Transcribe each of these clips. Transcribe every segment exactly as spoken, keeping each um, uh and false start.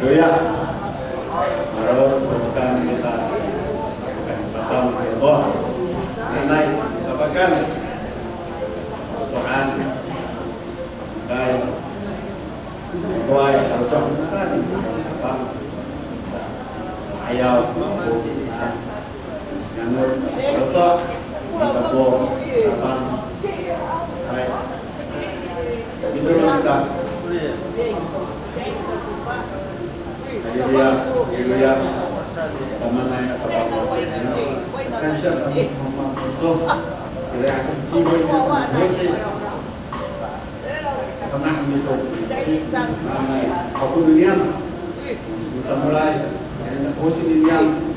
Haleluya. Maro' ko pasakan kita. Pasakan kita. Nanay, tapakan. Tuhan. Kay. Tuhay, taroco' sa, tapang. Ayaw. Niyam, taroco'. Tapang. Hay. Mitolon kita. Haleluya, haleluya. Tamanay a Tapang. Kansya kami, Mama. So, kira ako, ciboy ko, Pangah miso. Nanay, ako niyam. Miso tamolay. Ako si niyam.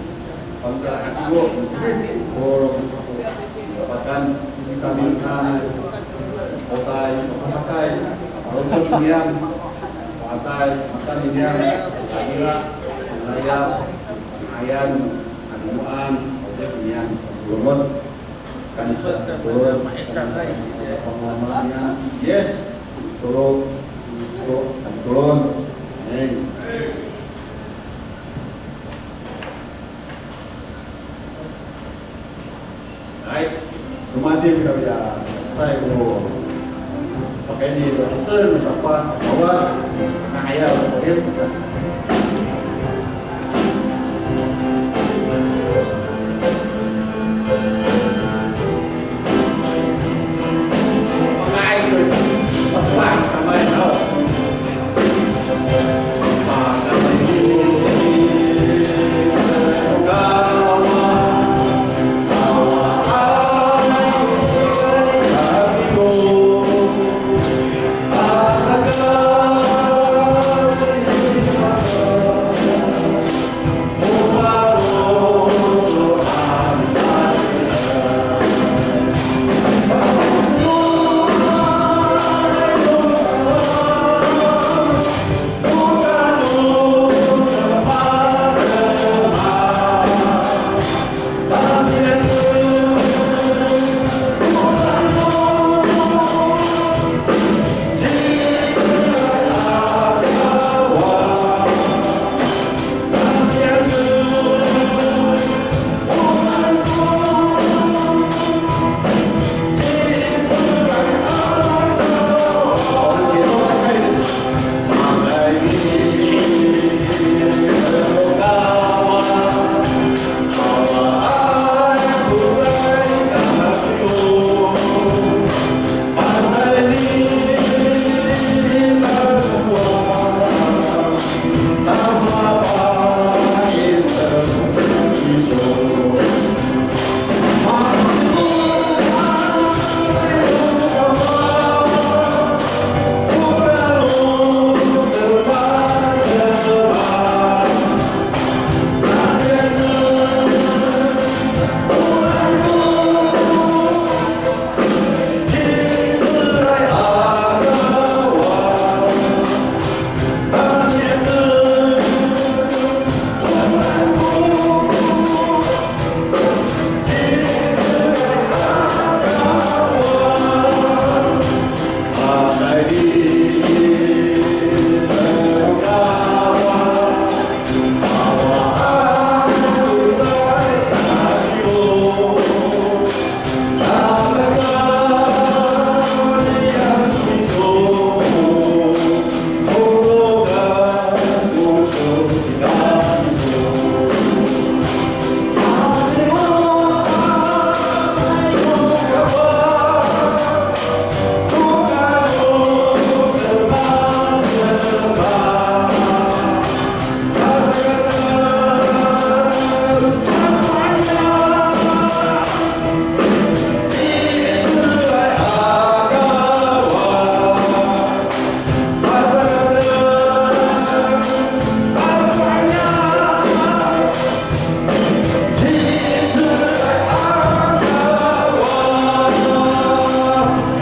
Pangkal ako. Oro. Tapakan kami nanay. Otay, otay. Otay niyam. Otay, mata niyam. Adira, naya, ayan, anuan, otay niyam. Lumot. Kanisa, yes. Tolo, tolo, tolo. Amen. Hay, romadik kita ya, saysay ko. Pakayni to, 'icel no sapa, Kawas, na'ayal ko rin.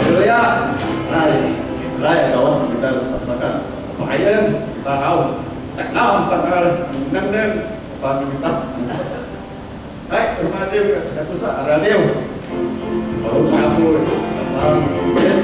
Haleluya. Hay, Israel, Kawas kita rasakan. Pahayan, kita haw. Caknam, takal, nengneng, pamita. Hay, radiw, sakatosa, radiw. Baru satu, yes.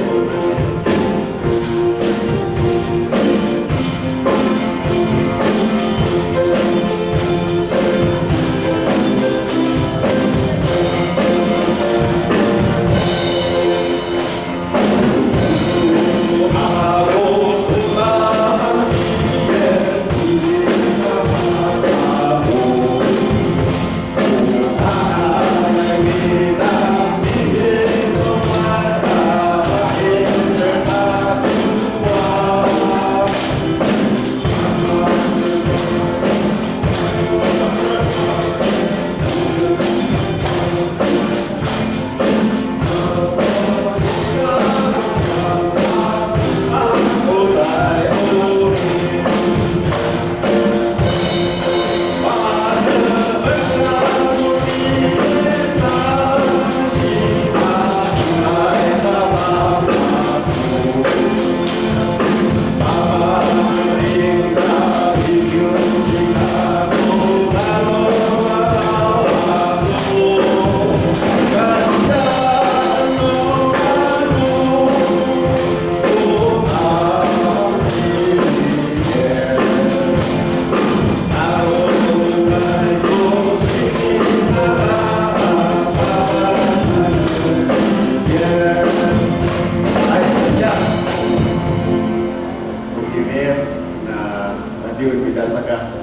Yo, kita saka.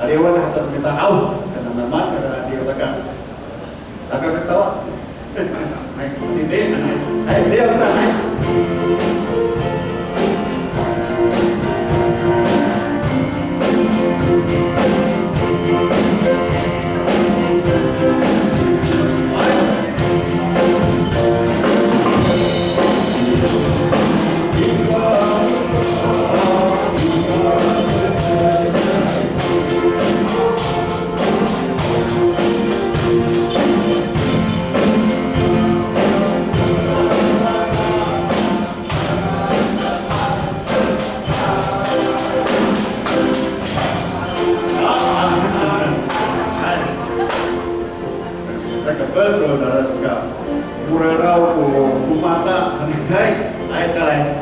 Aliwan sa kita aw, kana naman, kana aliwan saka. Saka kita wa. Ay, hindi, ay, hindi, ay. Saka, betul, saudara, saka. Muraraw ko, ko mata, hay, hay, taray.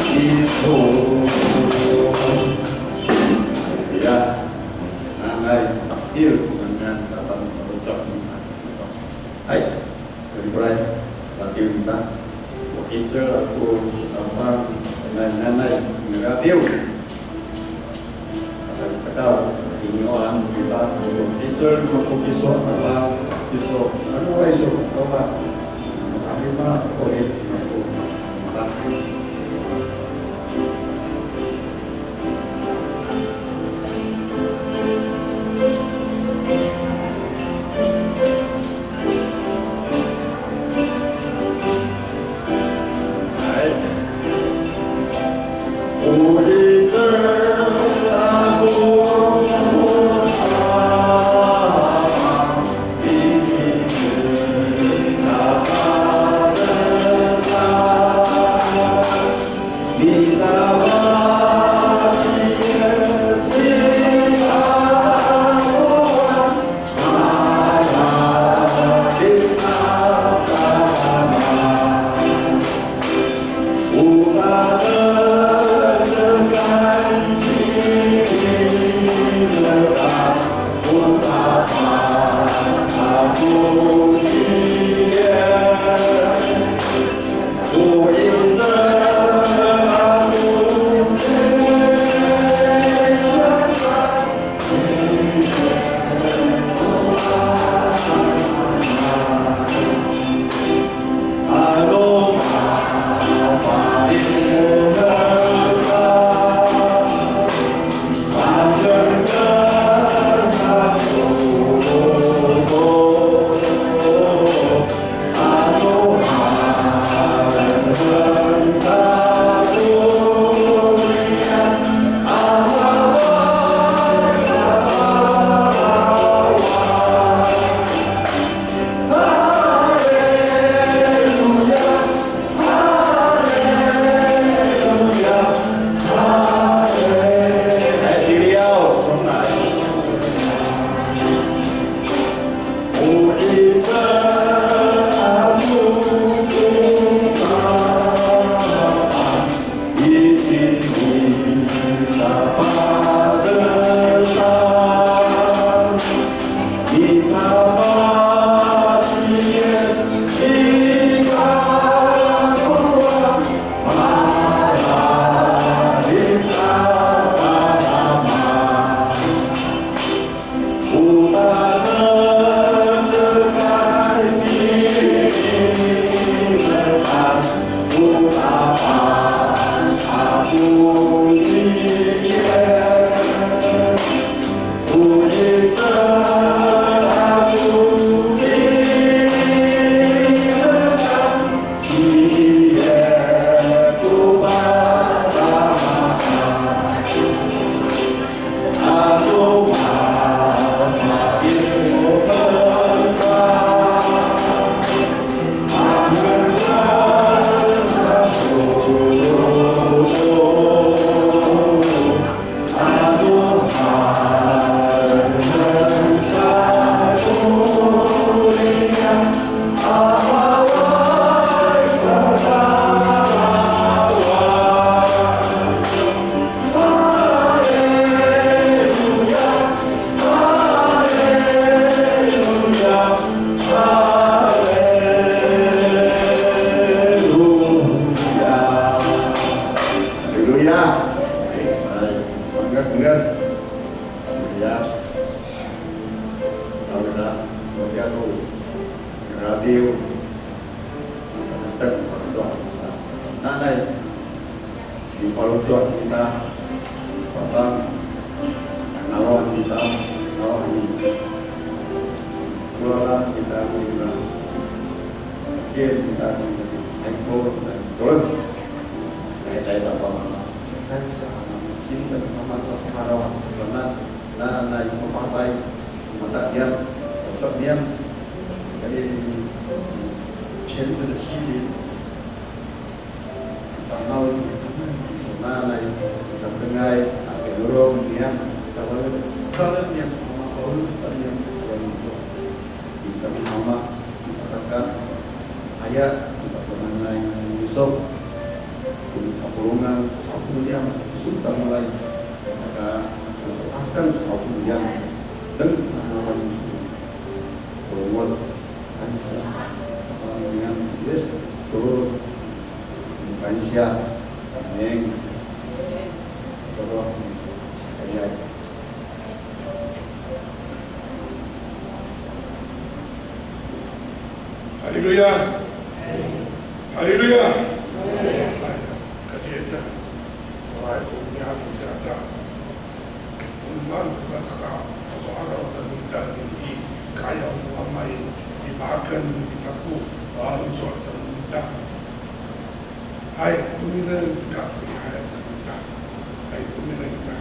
Iso. Ya. Nanay, taktil, ngangan, tatang, talotok. Hay. Tirikoray, taktil kita. O 'icel ako, tatang, nanay, nanay, ngaratiw. Aka i takaw, iniwan kita, o 'icel mako kiso, tatang, kiso, ano, iso, tatang. Matalima, o 'icel mako. Haleluya. Praise God. Haleluya. Haleluya. Haleluya. Radio. Nanay, mipaloco' kita, Papa, nangawan kita, nangawan kita, nangawan kita, kita, kita, kita, nanay, mapatay, mata niyam, oco' niyam, jadi, siyempre, siyempre, Samaw i, so nanay, tatengay, a, kinorong niyam, tawal, tawal niyam, mama, tawal niyam, tawal niyam. Kami mama, matakat, aya, tapananay, miso, Dengan sapo niyam, singsa malay, maka, akan sapo niyam, dan sapo niyam, Amin. Haleluya. Haleluya. Kaciyec. Ora ko niyam i, saka, o maan ko sasaka, sasowal sa mita i, ka'ayaw no Wama i, lipahaken, lipako, a, licowa sa mita. Hay, tomireng ita, hay, sa mita. Hay, tomireng ita.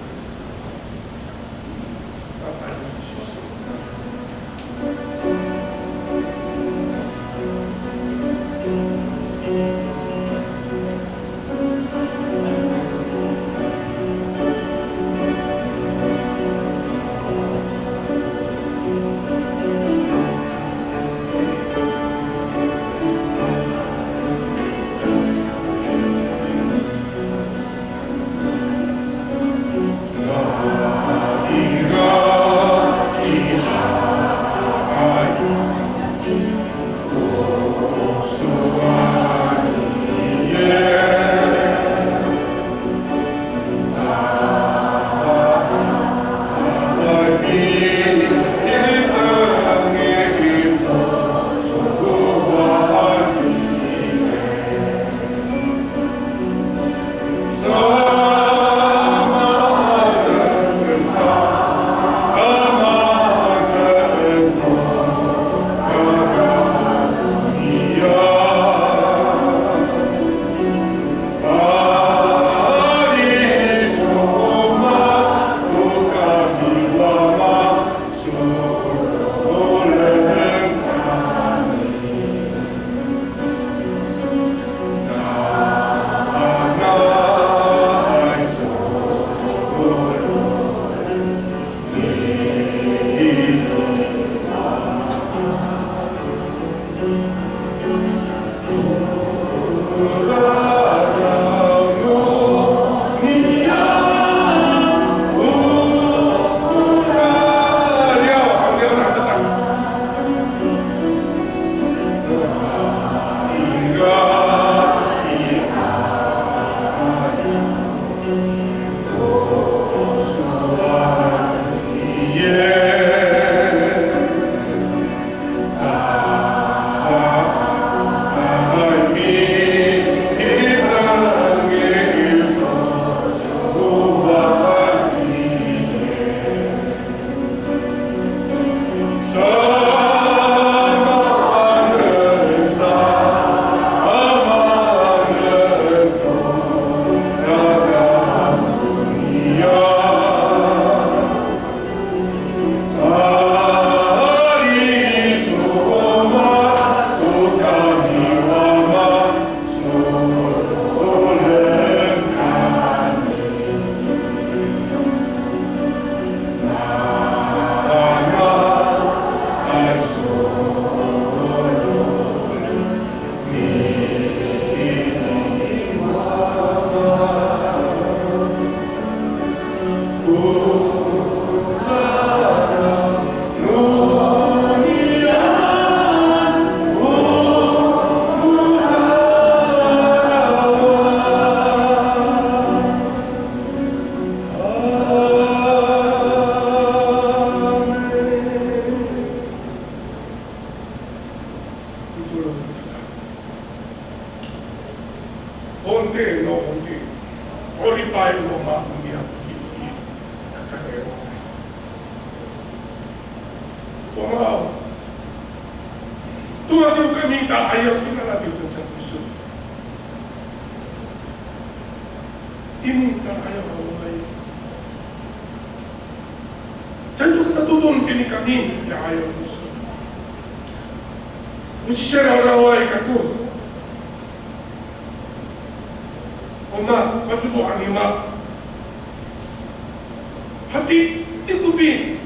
Honte no honte, o lipay no Wama niyam i, i, kakarayan. Wama, to natiya kami ta'ayal, to natiya kami sa piso. Ini ta'ayal a Wama i. Caay to ka tatodong kini kami, ya 'ayaw no miso. O sisararaway kako. O Wama, patodoan nima. Hati, dikopi.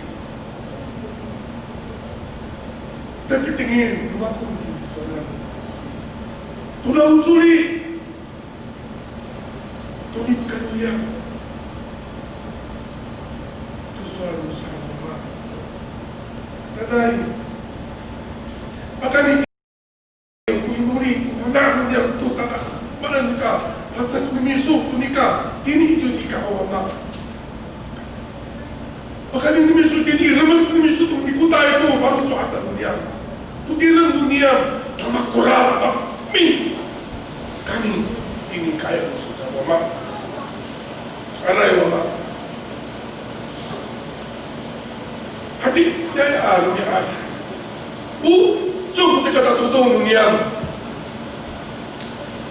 Tatitengil no mako i tisowanan. Tona o coli. Tonini kaniyan to sowal no saan no Wama. Nanay, pakayni ko inoli, ko fana' niyam to tadamaanay ka, pacek no miso to nika, tini icoci ka Wama. Pakayni no miso tini, remes no miso to mikotay to faloco' aca no niyam. To tireng no niyam, ta makorac, ta maemin kami tini ka'ayaw no miso saan Wama. Aray Wama. Hati, ya, ya, ano, ya, ano. O, so, ko cika tatodong no niyam.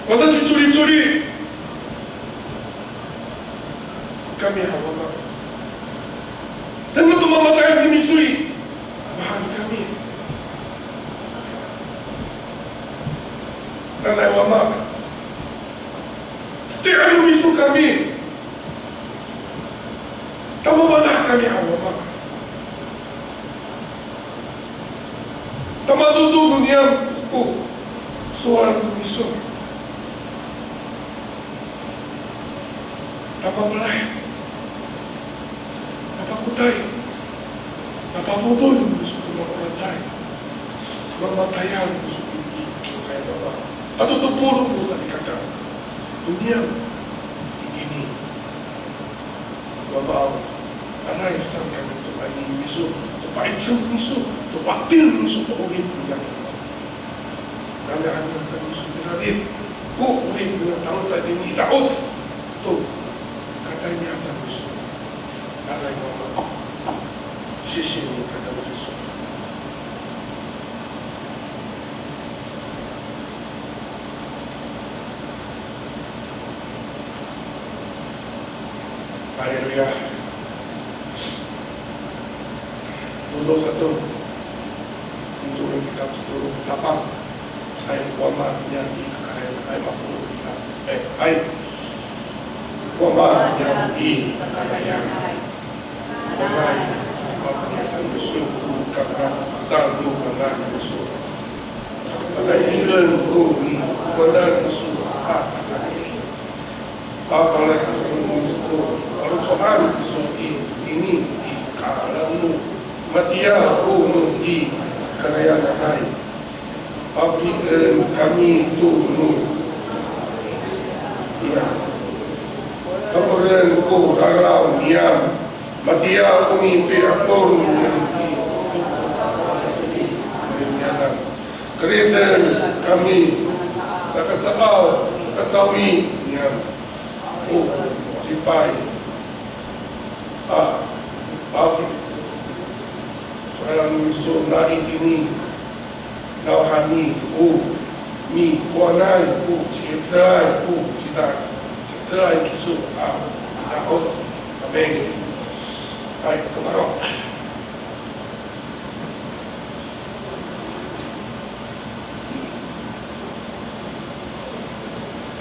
Masa si coli-coli kami haw Wama. Tengil to mamatay no miso i, mahaen kami. Nanay Wama. Seti'en no miso kami. Ta mafana' kami haw Wama. Ta madodo no niyam ko sowal no miso. Ta mafelah. Ta pakotay. Ta pafodoy no miso to makoracay. Mamatayal no miso to i kiwkay Wama. Ato to polong no salikaka no niyam itini. Wama, aray saan kami to pa'ini miso, to pa'icel miso, to pa'edil miso to 'orip niyam. Nanay han niyam sa miso mirarid ko 'orip niyam, tangasa itini i da'oc to katayni han sa miso. Aray Wama, 谢谢你 katayni miso. Haleluya. Tolo sato. Tolo kita, tolo tapang. Hay Wama niyam i kakarayan, hay mapolong kita. Eh, hay Wama niyam i kakarayan. Wama, papangatan miso ko kaka, calo kaka miso. Pakaynien ko ni, wala miso a, papalay ko miso, faloco'an miso i, ini i ka'ayaw no matiya o no i kanayanay. Pafeli'en kami to no, iya, kaporen ko raraw niyam, matiya o nipihaton niyam i, niyam. Keriden kami, saka caaw, saka cawi niyam. O lipay a, pafi, so'elan miso na itini, nawhani o mikowanay, o ci'icelay, o cita, ci'icelay kiso a da'oc. Amin. Hay, kamaro'.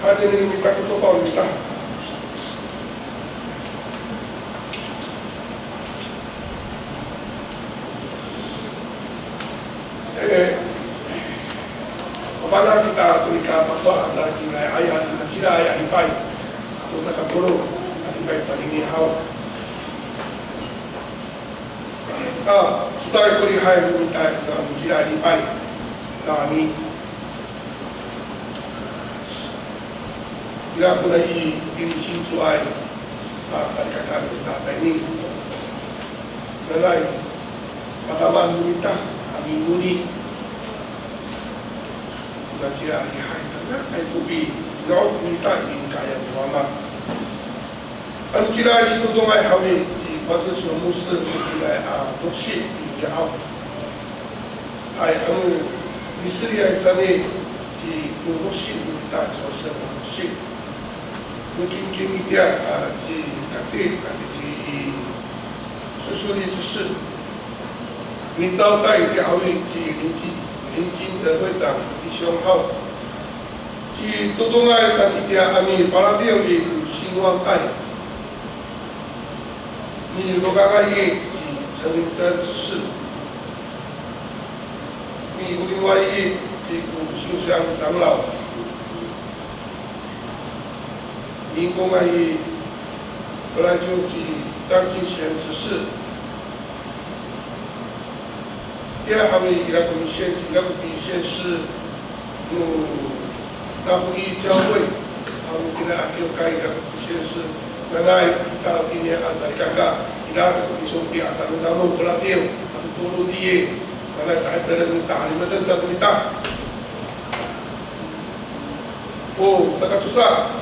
Hadi ni mita ko copaw nita. E, mafana' kita to nika pasowa' aca kina aya, nacila aya lipay. To sakatolo a lipay panini haw. A, cecay ko lihay no mita, a, nacila lipay. Nawhani, ira ko nai tini sincoay, a, salikaka no mita tayni. Nanay, matamaan no mita a mi'inoli. Nacila lihay, nanay ko pino'ot no mita i nika'ayaw ni Wama. Ano cila sitodongay haw i, ci Pastor Syomusen ira a toksi i Li'aw. Hay, ano miseliyay sani ci Toksi, kita ci Pastor Toksi. Mikinkin itiya, a, ci Kati, Kati ci Sosoli Sesi. Micawtay itiya haw i, ci 林金, 林金德会长弟兄 haw. Citodongay saan itiya a mipalafiw i ko singwangay. Milokangay i ci 陈明真执事. Milokangay i ci ko 秀香长老.民公案以本来就及张敬贤指示。Tiya haw i, ira ko misiensi, ira ko misiensi no Nafo i 教会, haw i, kira a kiwkay, ira ko misiensi. Nanay kita o tini a salikaka, ira ko misongti a ca'odamo to ladiw ato to lodiye. Nanay sa'icelen ita, halimeten sa ko ita. O sakatosa,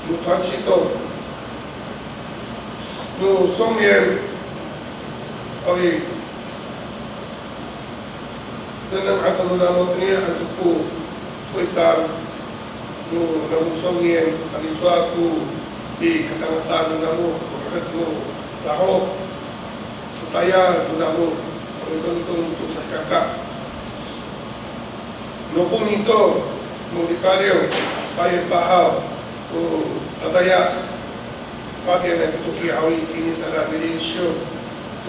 no 团契 to, no 松年, awi, nengneng han to no namo, tengil han to ko 会长, no namo 松年, ano cowa ko pikatangasan no namo, ko hekal no lahok, ko tayal no namo, ko mitongtong to salikaka. No 丰年 to, no Ripaliw, Paye Pahaw, ko tatayal, Paye na kitoki haw i, kini tada milisiw,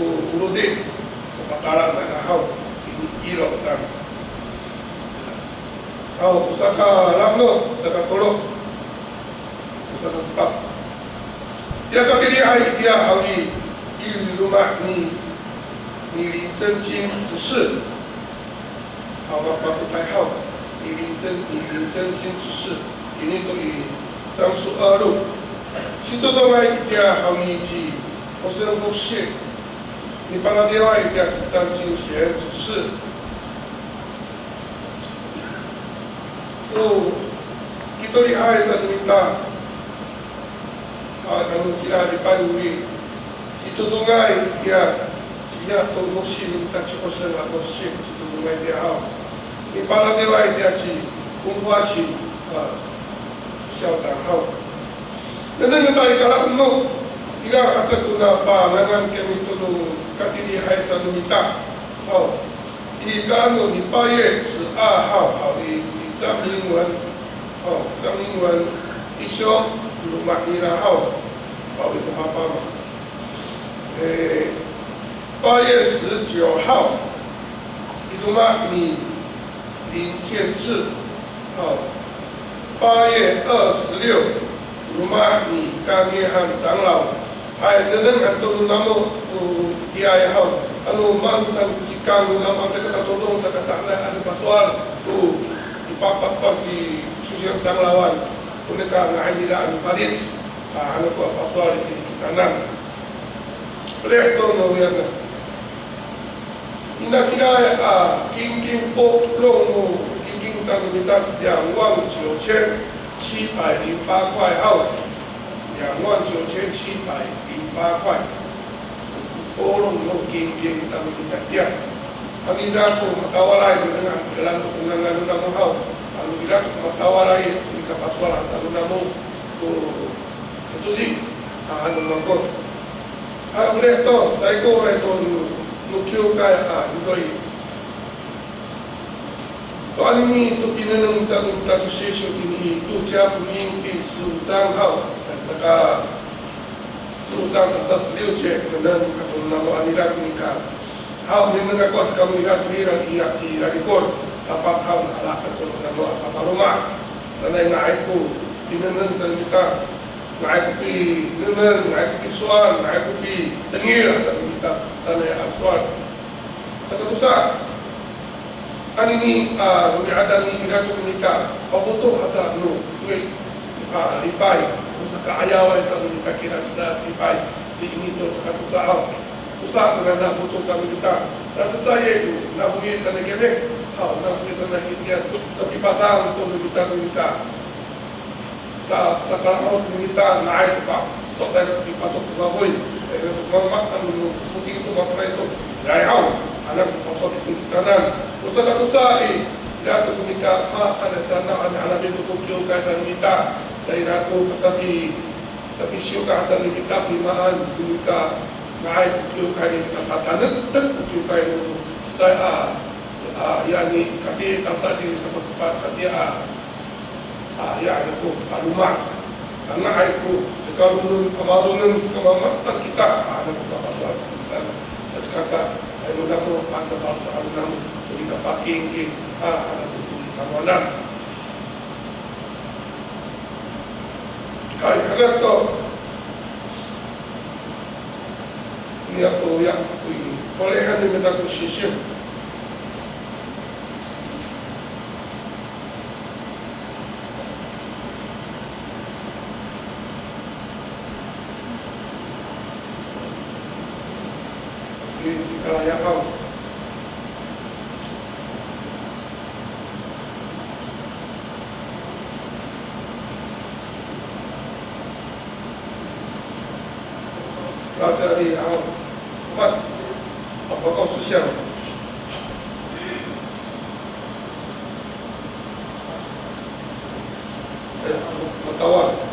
ko Olodi, sapatalang na haw, kini Ilo san. Haw, o sakalang no, sakatolo, o sakasepat. Tiya katilihay itiya haw i, i loma' ni, ni 林正金指示. Haw, mapatokay haw, ni 林正, ni 林正金指示, ini to i 樟树二路. Sitodongay itiya haw i ci Hosen Fosi, nipangatiyaway itiya ci 张敬贤指示. O kitolihay sa no mita, a, nano cila lipay i, sitodongay itiya, ciya to Fosi no mita ci Hosen a Fosi, sitodongay itiya haw. Nipangatiyaway itiya ci Kongfosi, a, 校长 haw. Nengneng ita i kalaeno, ira haca ko napangangan kami to no katilihay sa no mita haw. I kalaeno ni Paye 十二号 haw i, ci 张明文 haw, 张明文 i, siyo, loma' nira haw, haw i, ko hapa ma. E, 八月十九号, i loma' ni 林建志 haw. 八月二十六, loma' ni Kangay han 长老. Hay, nengneng han to no namo, o, itiyaay haw. Ano maan saan cikang no namo, saka tatodong, saka tahena, ano pasowal to, i, pa, pa, pa, ci, 书香长老 an. O nika nga'ay nira ano falic, a, ano ko pasowal i kitanan. Pelih to no wiyanan. Inacila a kingking polong no kingking ta no mita, 两万九千七百零八块 haw. 两万九千七百零八块. Polong no kingking ta no mita tiya. Ano ira ko matawalay, nengneng han to ko ngangan no namo haw. Ano ira ko matawalay, nika pasowal han sa no namo ko, ko susi, a, ano mako. A, ora to, saikoray to no, no kiwkay, a, no, to i. To anini to pinengneng sa no mita to sisiw itini i 路加福音第十五章 haw, saka 十五章 saka 十六节, nengneng han to no namo anini ira ko nika. Haw, nengneng han ko saka no ira to ira i, i, i rikor, sapat haw, ala han to no namo a papaloma. Nanay nga'ay ko pinengneng sa no mita. Nga'ay ko pinengneng, nga'ay ko pisowal, nga'ay ko pitengil, sa no mita sanay a sowal. Sakatosa, anini, a, romi'ad anini ira to ko nika, pafoto haca no, a, lipay, o saka'ayaway sa no mita kira sa lipay, itini to sakatosa haw. Tosa ko nanafoto sa no mita, na cecayay to, nafoyi sanay kami, haw, nafoyi sanay kami, sapipatang to no mita ko nika. Sa, sakala'aw no mita, nga'ay to pasowal, pipacok to kafoy. E, to mama, ano, no, foting to, mafana'ay to. Nga'ay haw, anak ko pasowal to kitanan. O sakatosa i, ira to ko nika, ma, ano, canang, ano, anak to ko kiwkay sa no mita. Sa ira ko, sapi, sapisiwkay sa no mita, pimaan, ko nika, nga'ay ko kiwkay no mita, tatanektek ko kiwkay no, cecay a, a, ya ni, kati, tasa di, sapasepat, kati, a, A, ya, ano ko, paloma. Nga'ay ko, caka lonen, pamalonen, caka mamatan kita, a, ano ko, kapasowal kita. Sa caka, ay, no namo, panta, panta, ano namo, ko nika pakingking, a, ano ko, ko nika manan. Hay, hanato. Niya ko ya, ko i, korehan ni mita ko sisyo. Di, di kalayan haw. Sa, sa, di, haw. Pat. Apa ko sisyo? Eh, matawal.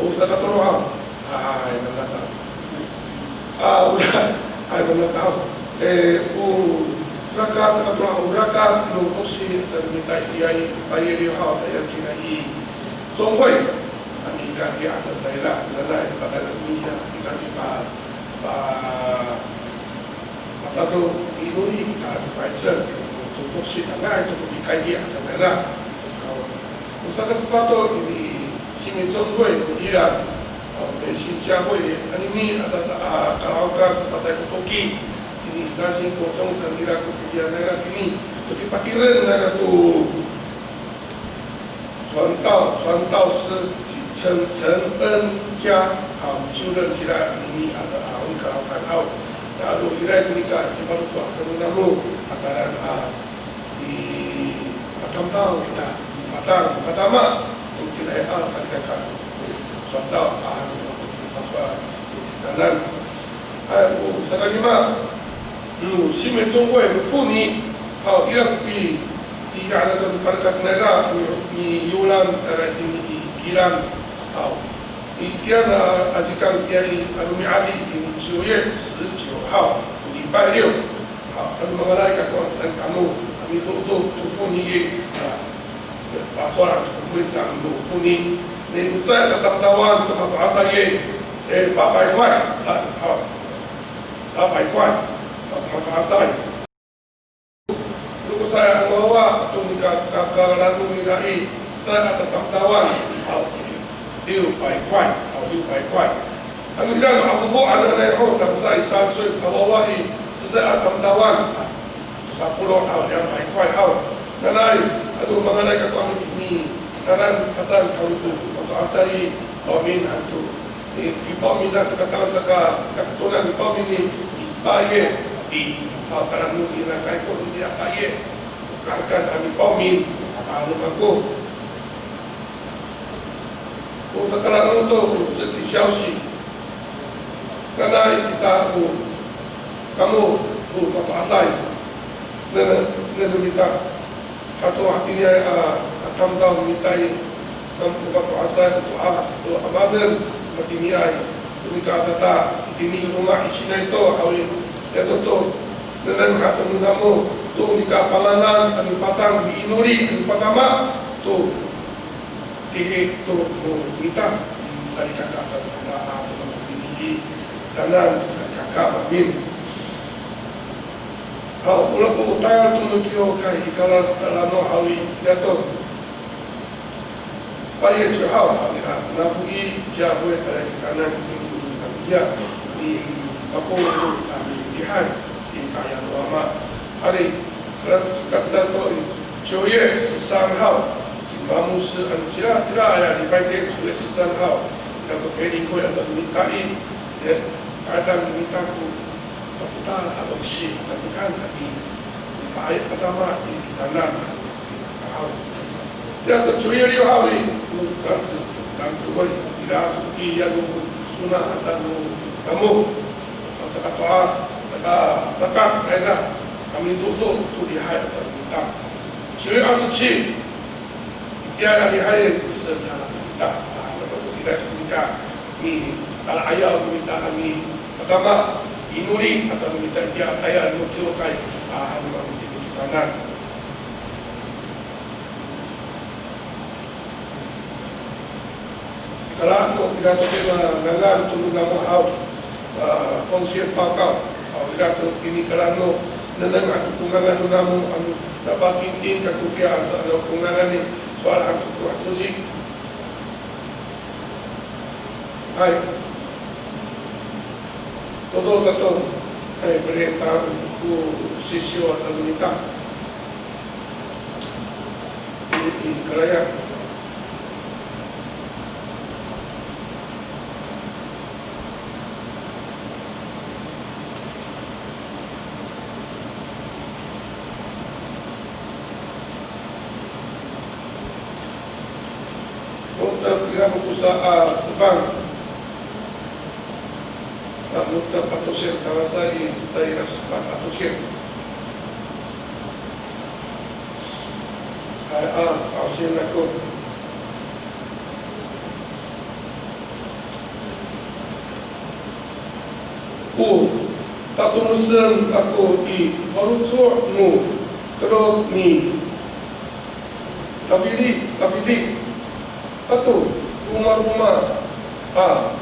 O saka tolo haw. Hay, nanasa. A, ora, hay, nanasa. E, o rakat, saka tolo, o rakat no tosi, sa mita i, itiyaay, payri haw, itiyaay cira i 中会. A, nika, nika, sa, sa ira, nanay, patay na niya, nika, nika, pa, Patado inoli kita paycel, to, to, to, sitangay to, to, mikayni a cangra. O saka sepat to, ini, 新民中会 no ira, o, 新民教会 anini, a, a, a, kalawka sepatay ko toki, ini, 三星国中 sa nira ko, ira nira kini, to, kipatireng nira to, 传道，传道师 ci Chen, Chen En Jia, a, micoren cira anini a, a, o kalawkan haw. Ira ko nika, cima to a, kamo namo, a, taran, a, i, patamdaw kita, patang, patama, to kira a, salikaka, 传道 a, pasowal, tanan. Hay, o, sakalima, no, 新民中会 no 妇女, haw, ira ko pi, i, ira ko palekat nira, mi, miyolan cangra itini i Kilang, haw. I Kilang a, a cikang itiya i, a romi'ad itini 九月十九号, 礼拜六, haw, ano mangalay kako saan kamo, a mido to, to 妇女, a, pasowal to ko 会长 no 妇女, ni, o cecay a tatamdawan to mato'asay i, e, 八百块 saan, haw. 八百块, mato'asay. Tokosa a wawa to nika, kakalano nira i, cecay a tatamdawan, haw, 六百块, haw, 六百块. Ano ira no afofoan hananay ho, tangsa i, 三岁 a wawa i, cecay a tamdawan, to sapolo', haw, 两百块 haw. Nanay, ano mangalay kako a mi, mi, tanan, kasan, haw, to, to, to, asay, haw, min, haw, to. I, i 报名 a to katang saka, kakatonan i 报名 i, i paye, i, haw, kalano nira kay ko, i, a paye. Kahekan a mi 报名, ano kako. O sakalano to, o siti siyawsi. Nanay kita o, kamo, o mato'asay. Nengneng, nengneng no mita. Ato hatiniay a, a tamdaw no mita i, kamo o mato'asay, o, a, o, a maden, matiniay. O nika tata, itini i loma' i Sinay to, haw i, yato to. Nengneng ato no namo, to nika pangangan, a mipatang, miinoli, a mipatama, to. Tihi to ko mita, salikaka sa mita a, to ko pinili, tanan salikaka mamin. Haw, ora ko tayal to no kiwkay i kala, kalano haw i, yato. 八月九号 haw i, a, nafo i, 教会 a, i tanan i, i, i, i, mapolong a, i, lihay, i, kaya no Wama. Ari, saka, saka to i, 九月十三号, ci Mamosi, ano, cira, cira, aya, 礼拜天, 九月十三号, ira ko 培灵会 ato mita i, ya, kaetan mita ko, takoto a tosi, takoto a tosi, i, i, paay, patama, i, i, tanan, haw. Ya, to 九月六号 i, 长执, 长执会, ira, i, ya, no, sona, ato no, namo, sakato'as, saka, saka, ira, kami dodo, to lihay, ato mita. 九月二十七, itiya a lihay, saan sa mita, a, ira ko mita, mitalaay haw no mita a mipatama, Inoli aca no mita itiya a tayal no kiwkay a ano mita kitanan. Kala no ira to kina ngangan to no namo haw, a, 奉献报告, a, ira to kini kala no nengneng ato ko ngangan no namo ano napatingting kako kiya saan ko ngangan i sowal han to ko hacosi. Hay. Todo sato, hay, pelitaan ko sisyo aca no mita. I, i, kalayan. Mo^tep ira ko tosa a cefang. A, mo^tep a tosil, tangasa i cecay ira sepat a tosil. Hay, a, sa'osien ako. O tatonosen ako i faloco' no telok ni Tafiti, Tafiti, ato romaroma a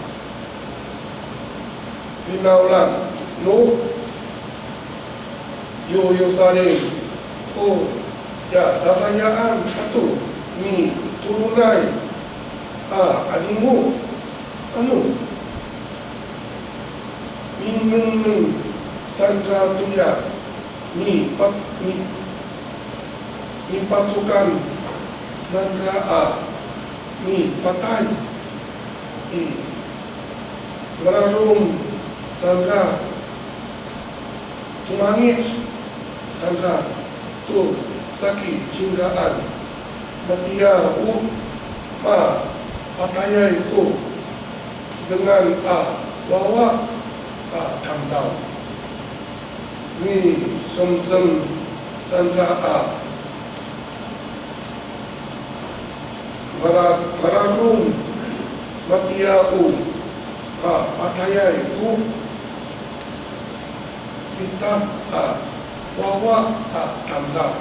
finawlan no yoyosaling, o ya dadayaan ato mitolonay a 'Adingo, ano minengneng cangra toya mipa-, mi-, mipacokan nangra a mipatay i, mararom cangra, tomangic cangra to saki cingraan, matiya o mapatayay ko dengan a wawa a tamdaw. Misemsem cangra a mara-, mararom, matiya o mapatayay ko ficad a wawa a tamdaw.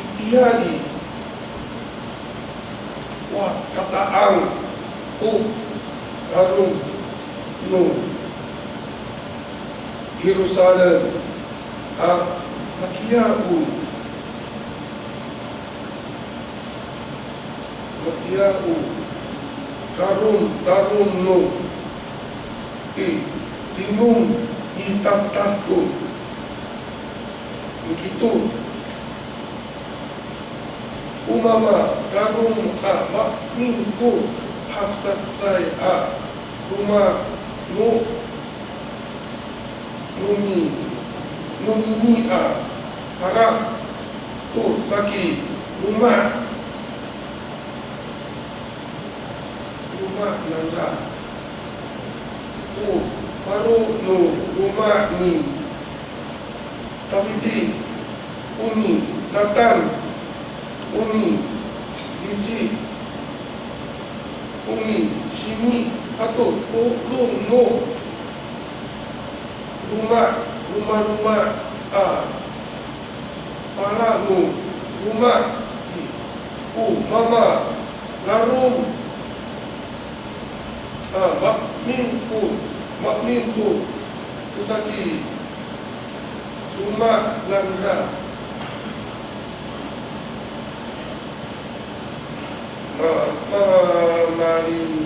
Itiya i, wa kata'ang ko rarom no Yerusalem a matiya o, matiya o rarom, rarom no i, tinom i taftaftaf ko mikito. O mama rarom a maemin ko hacecacecay a loma' no, no mi, no mini a para to saki loma', loma' nangra. O paro no loma' ni Tafiti, o ni Natan, o ni Lici, o ni Simi ato polong no loma', lomaloma' a para no loma' i, o mama rarom a maemin ko, maemin ko saki loma' nangra. Ma, ma, mali,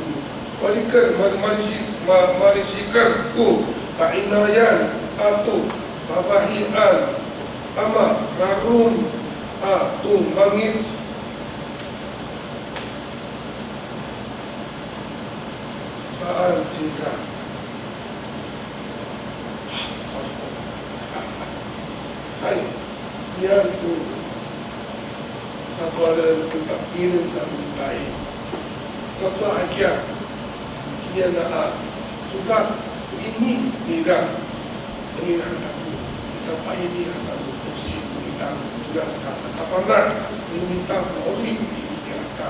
maliker, ma, malisi, ma, malisiker ko fa'inayan ato fafahiyan a mararom a tomangic saan cingra. Hay, niyam ko sasowalen ko tapineng sa mitay. Macowa hakiya, niyam a codad ko imi nira. Tonini han ako, nika pa'ini haca no tosil no mita, tonini ka sakafana' no mita, ma'orip i, ira ka.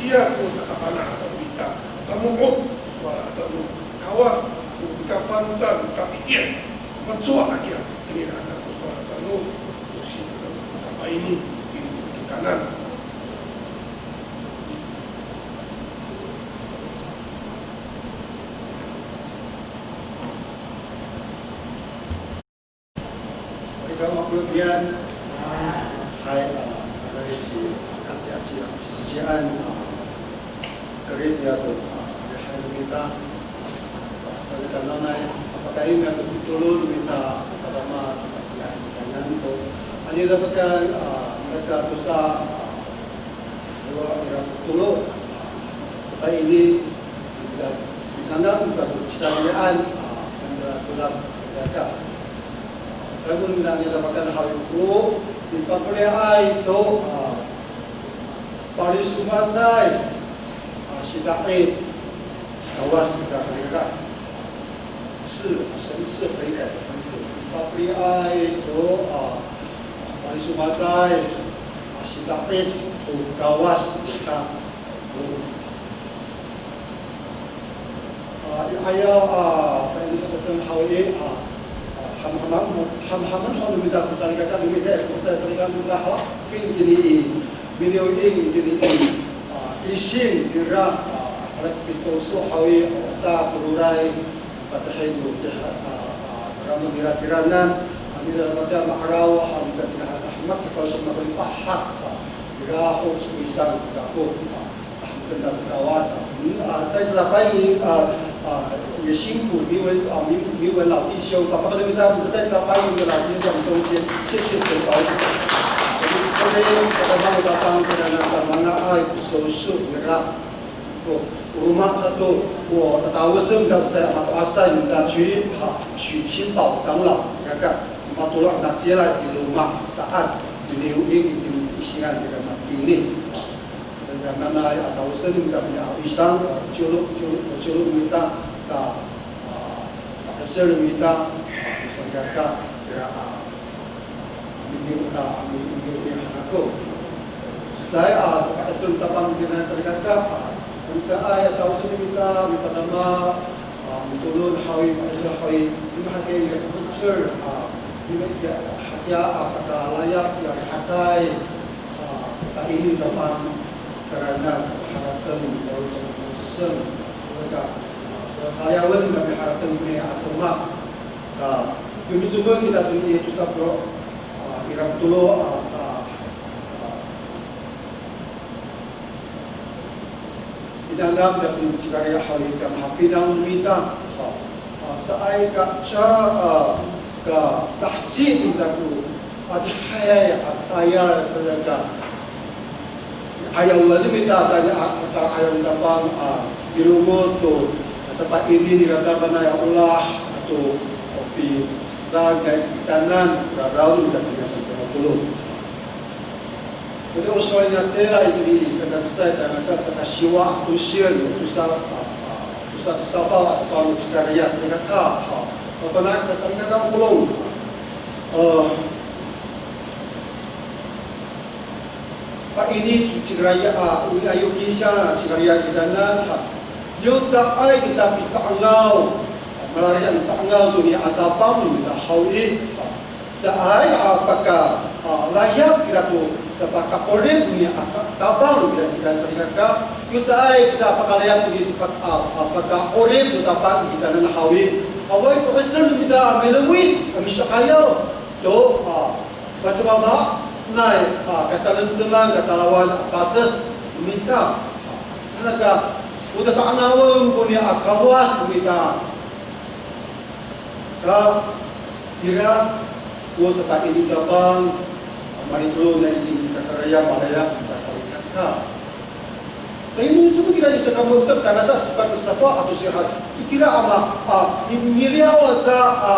Iya ko sakafana' haca no mita, camo'ot Sowal aca no Kawas, o pikapancal, kapi'er, macowa akiya, ira ko sowal aca no, o singko aca no, kapaini, i kitanan. 所以讲，我们平安。嗨，啊，大家一起，大家一起，一起平安，啊，各位朋友，啊，还有大家，啊，大家平安，啊，大家平安，啊，大家平安，啊，大家平安，啊，大家平安，啊， Ira ko tolo, saka ini, ira, ira ko cikariyan, a, ira ko tolo, saka. Tayra ko nira, ira ko haw i ko, mipafeliay to, a, palisomacay, a, sida'it, Kawas kita salikaka. 是，神是悔改的门徒。Mipafeliay to, a, palisomacay, a, sida'it to Kawas kita. A, i ayaw, a, pa'ini sa kesem haw i, a, a, hamhaman, hamhaman haw no mita ko salikaka, no mita ko salikaka, no mita haw, kini i, miliw i, kini i, a, ising cira, a, ira ko pisoso haw i, o ta poloray, Patihek no, a, a, karamu nira ciranan, a, nira matiya ma'araw, a, nira ciranan, a, hamak, a, palosok mako i pahak, a, nira ho, so isang, sa kako, a, a, hamak nira ko Kawas, a, mm, a, 再次来欢迎，a, a, 也辛苦明文，a, 明，明文老弟兄，爸爸跟你们在，再次来欢迎我们的老弟兄在我们中间，谢谢神保守。我们这边，我们帮助大家，让大家，让大家，哎，手术，nira. Ko, o roma sato, o tataosen no mita, sa mato'asay no mita ci, ha, 许清宝长老, kaka, matolo' nacila i loma' saan, i liwing, i isingan, saka matini. Saka nanay a taosen no mita, a, isang, a, colo', colo', colo' no mita, ta, a, ta'esel no mita, a, saka, kira, a, Mimi, a, mimi, mimi, hanako. Cecay, a, saka 'ecel no Tapang kina salikaka, a, caay, a, taosen no mita, mipadama, a, mitolon haw i, ma'isel haw i, mimi hakiya i 'ecel, a, mimi hakiya, a, pakalayap, a, rihaday, a, pakaini no Tapang, sarana, sa harateng, taosen, saka, a, sa sayawen, kami harateng, kami a tomak. A, mimicomod kita to i tosa polo', a, ira ko tolo, a, sa, a, pinanam da ko cikariya haw i, kamahapinang no mita. A, a, caay ka ca, a, ka taheci no mita ko adihayay a tayal sa ka ayaw no mita, tayni a, a, ayaw no Tapang, a, milongoc to, a, sapaini nira Tapanay a olah, ato, o, pisedal nira i kitanan, raraw no mita kina sa tolo. Jadi, o sowal nacila itini i, saka cecay tangasa, saka siwa, tosil, tosa, a, a, tosa, tosa safaw, a, safaw no cikariya, salikaka, ha. Mafana' kita salikaka polong. E, Paini to cikariya, a, o, ayo kisa cikariya kitanan, ha. Yo caay kita pica'ngaw, malariya mica'ngaw to niya a Tapang no mita haw i, ha. Caay, a, paka, a, layap kira to sapaka'orip no niya a Tapang no mita kitanan salikaka. Yo caay kita pakalayap to niya sapa, a, a, paka'orip no Tapang kitanan haw i. Awaay ko 'icel no mita a milowid, a misa'ayaw to, a, Pasamaamaanay, a, kacalemceman, katalawan, a, pates no mita. Saan ka, o sasa'angawen ko niya a Kawas no mita. Ka, ira, o sapaini Tapang, a, malitolo nai i kakarayan, malayap, a, salikaka. Tayni, cima kira i saka mo^tep, tangasa sepat safa ato sira. Itira a ma, a, mi, miliyaw sa, a,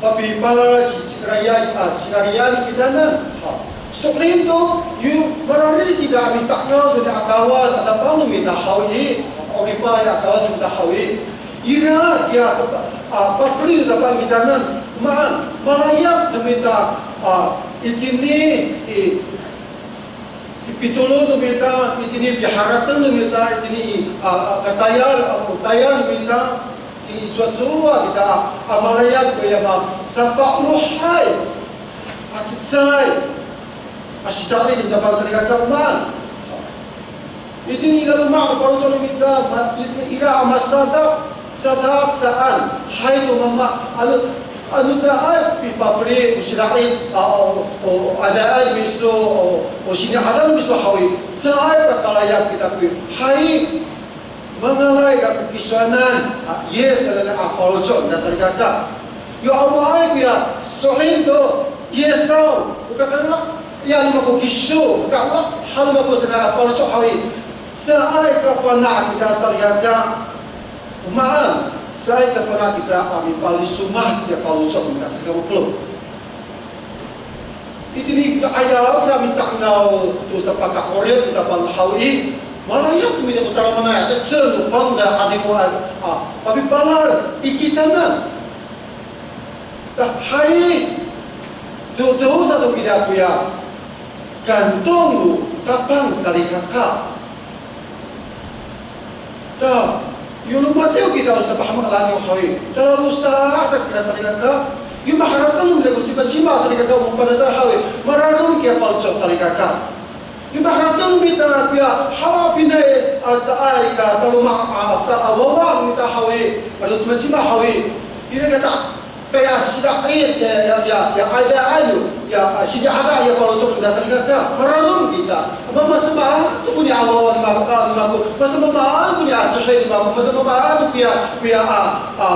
Papipalal ci, cikariya, a, cikariya kitanan. Ha. So'elin to, yo mararid kita a mica'ngaw to niya a Kawas a Tapang no mita haw i, a, o ripay a Kawas no mita haw i. Ira, ya, sa, a, pafeli no Tapang kitanan. Maan, malayap no mita, a, itini, i, Pitolon no mita itini, piharateng no mita itini i, a, a, katayal, a, o tayal no mita, itini i cowacowa kita, a, malayap koya masafa'elohay a cecay a sida'it no tapang salikaka. Maan itini i laloma' ko faloco' no mita, ma, ira a masadak, sadak saan, hay to mama, ano, ano caay pipafeli o sida'it, a, o, o, adaan miso, o, o sini'adaan miso haw i, caay pakalayap kita ko, hay, mangalay kako kisowanan, a, Yis sanay a faloco' no mita salikaka. Yo awaay koya so'elin to Yis saw, o kakana, ya no mako kiso, o kakana, han no mako sanay a faloco' haw i, caay kafana' kita salikaka. O maan, caay kafana' kita a mipalisomad ya faloco' no mita salikaka. Itini i 'ayaw kita mica'nglaw to sapaka'orip no tapang haw i, malayap to mita ko tadamaanay, 'icel no fangcal 'adingoay a, a, papipalal i kitanan. Ta, hay, to, to sato kita koya kantong no tapang salikaka. Ta, yo lomatiw kita o sapahamalaw haw i, taladosa sa kita salikaka. Yo maharateng no mita ko cimacima salikaka, o mapanaca haw i, mararom kiya faloco' salikaka. Yo maharateng no mita koya haw a finay, a, caay ka taloma', a, sa, a, wawa no mita haw i, a, to cimacima haw i, ira kata, kaya sida'it, ya, ya, ya, ya, 'aydaay, ya, a, sini'ada ya faloco' no mita salikaka, mararom kita. Masamaamaanay koni a wawa no mako, a, no mako, masamaamaanay koni a adihay no mako, masamaamaanay koya, koya, a, a,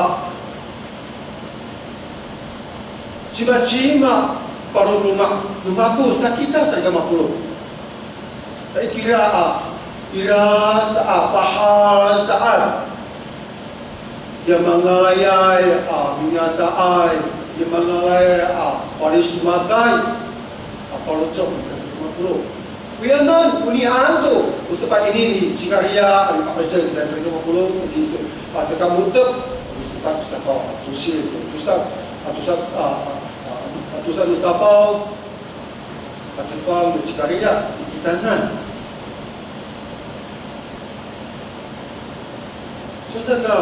cimacima, paloma' no mako, sa kita salikaka mapolong. Ta itira a, ira sa a, pahal saan. Ya mangalayay a mingataay, ya mangalayay a palisomaday a faloco' no mita salikaka mapolong. Koyanan, onian to, o sepat ini ni Cikariya, a mipa'icel no mita salikaka mapolong, onian, a, saka mo^tep, o sepat safaw a tosil, tosa, a tosa, a, a, a tosa no safaw, a cefang no Cikariya i kitanan. Sowal sa,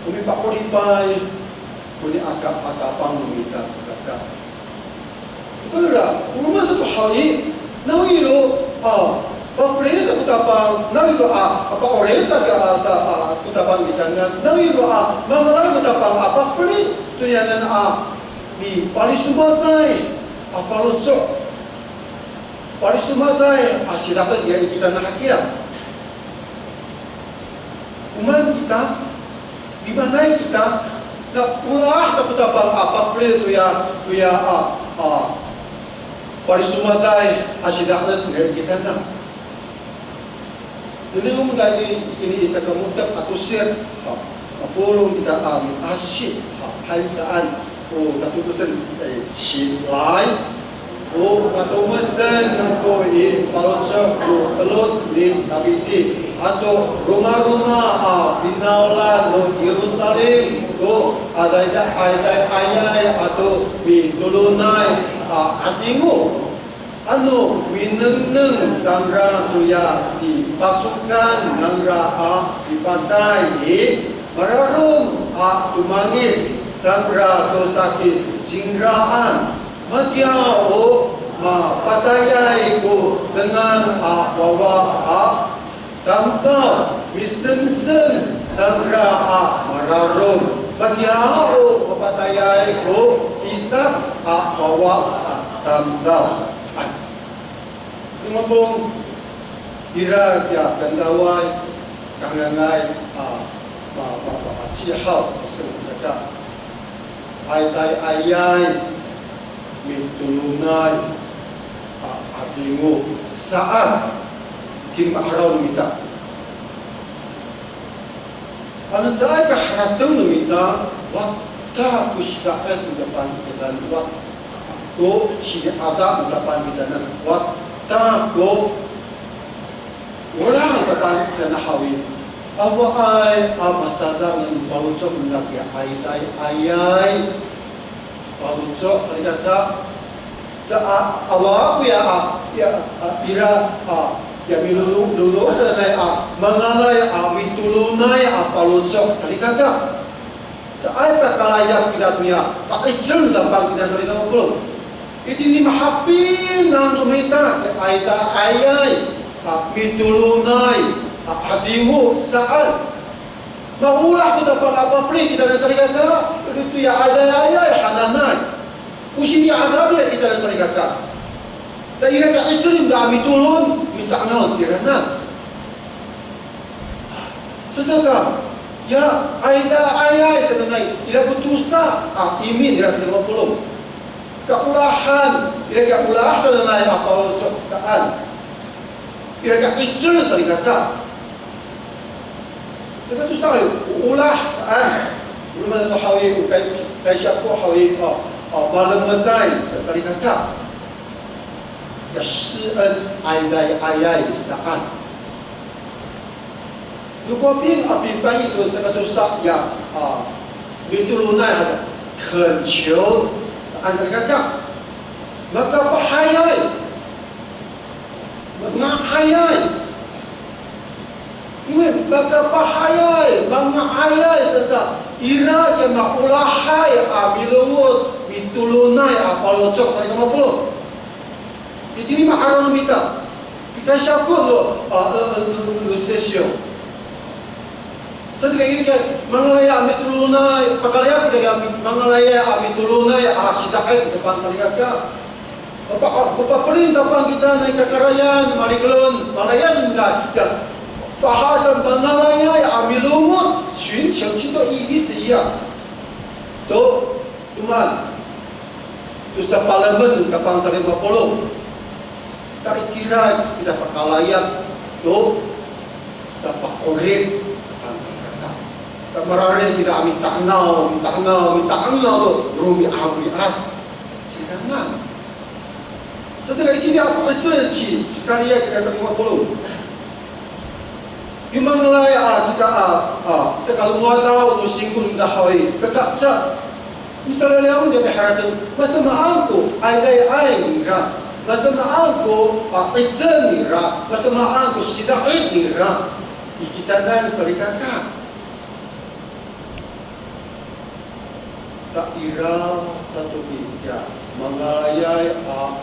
o mipa'oripay koni aka a tapang no mita salikaka. Ora, o roma sato haw i, nawiro, a, pafeli sa ko tapang, nawiro, a, a pa'orip sa ka, a, sa, a, ko tapang no kitanan, nawiro, a, mangalay ko tapang, a, pafeli to niyanan a mipalisomaday a faloco'. Palisomaday a sida'it ya i kitanan hakiya. O maan kita, mimaanay kita, na olah sa ko tapang a pafeli toya, toya, a, a, palisomaday a sida'it ya i kitanan. Nengneng no mita i, ini i saka mo^tep a tosil, ha, mapolong kita a miasip, ha, hay saan ko tatokosen, e, 起来. O katomesen ko i faloco' ko teloc ni Tafiti ato romaroma a finawlan no Yirusalim to adayda, adayayay ato mitolonay a 'adingo. Ano minengneng cangra toya i pacokan nangra a mipatay i, mararom a tomangic cangra to saki cingraan. Matiya o mapatayay ko tengan a wawa a tamdaw, misemsem cangra a mararom. Matiya o mapatayay ko pisac a wawa a tamdaw. Ay. Limapong ira kiya kandaway, kangangay, a, ma, ma, ma, ma, cihaw, sengkeda. Ayay, ayay, mitolonay, a, 'adingo, saan, kima'araw no mita. Ano caay ka harateng no mita, wata ko sida'it no tapang kitanan, wata ko sini'ada no tapang kitanan, wata ko olah no tapang kitanan haw i, awaay a masadang no faloco' no mita kiya ayay, ayay. Faloco' salikaka, Sa a, awa koya a, ya, a, ira, a, ya milolo, lolo sanay a, mangalay a, mitolonay a faloco' salikaka. Caay pakalayap kita toya, pa'icel tapang kita salikaka mapolong. Itini mahapinang no mita, ya, ayda ayay, a, mitolonay, a, hatimo saan. Maolah ko tapang a pafeli kita salikaka, ito ya ayda ayay hananay. O sini'ada to ya kita salikaka. Ta ira ka 'icel nira a mitolon, mica'ngaw cira na. Sasaka, ya, ayda ayay sanay, ira ko tosa, a, imin ira sa lima polo'. Kaolahan, ira ka olah sanay a faloco' saan. Ira ka 'icel salikaka. Saka tosa, olah saan. Roma to haw i, o kay, kaysako haw i, a, a, malemeday sa salikaka. Ya 施恩 ayday ayay saan. Loko pin a pifani to saka tosa ya, a, mitolonay haca, 恳求 saan salikaka. Makapahayay. Manga'ayay. Iwe, makapahayay, manga'ayay, saan sa, ira ko maolahay a milongoc, mitolonay a faloco' sa ira mapolo'. Itini ma'araw no mita. Kita siyako no, a, e, e, no, no sesyon. Sa ira ka mangalay a mitolonay, pakalayap ira ka mangalay a mitolonay a sida'it to pangsalikaka. Mapa, mapafeli tapang kita nai kakarayan, malikelon, malayan nira, ya, fahasan mangalayay a milongoc, 寻求基督意思一样。To, toman. To sapalemed to kapang sa lima polo'. Ta itira kita pakalayap to sapa'orip kapang sa lima polo'. Ta mararid kita a mica'ngaw, mica'ngaw, mica'ngaw to romi'ami'ad. Sidangan. Sa ira itini a pa'icel ci, ci kariya kita sa lima polo'. Yo mangalay a kita a, a, sakalomadaw no singko no mita haw i, kakaca. Misalaliyaw nira miharateng, masamaan ko aydayaay nira, masamaan ko, a, 'icel nira, masamaan ko sida'it nira i kitanan salikaka. Ta ira sato i, ya, mangalayay a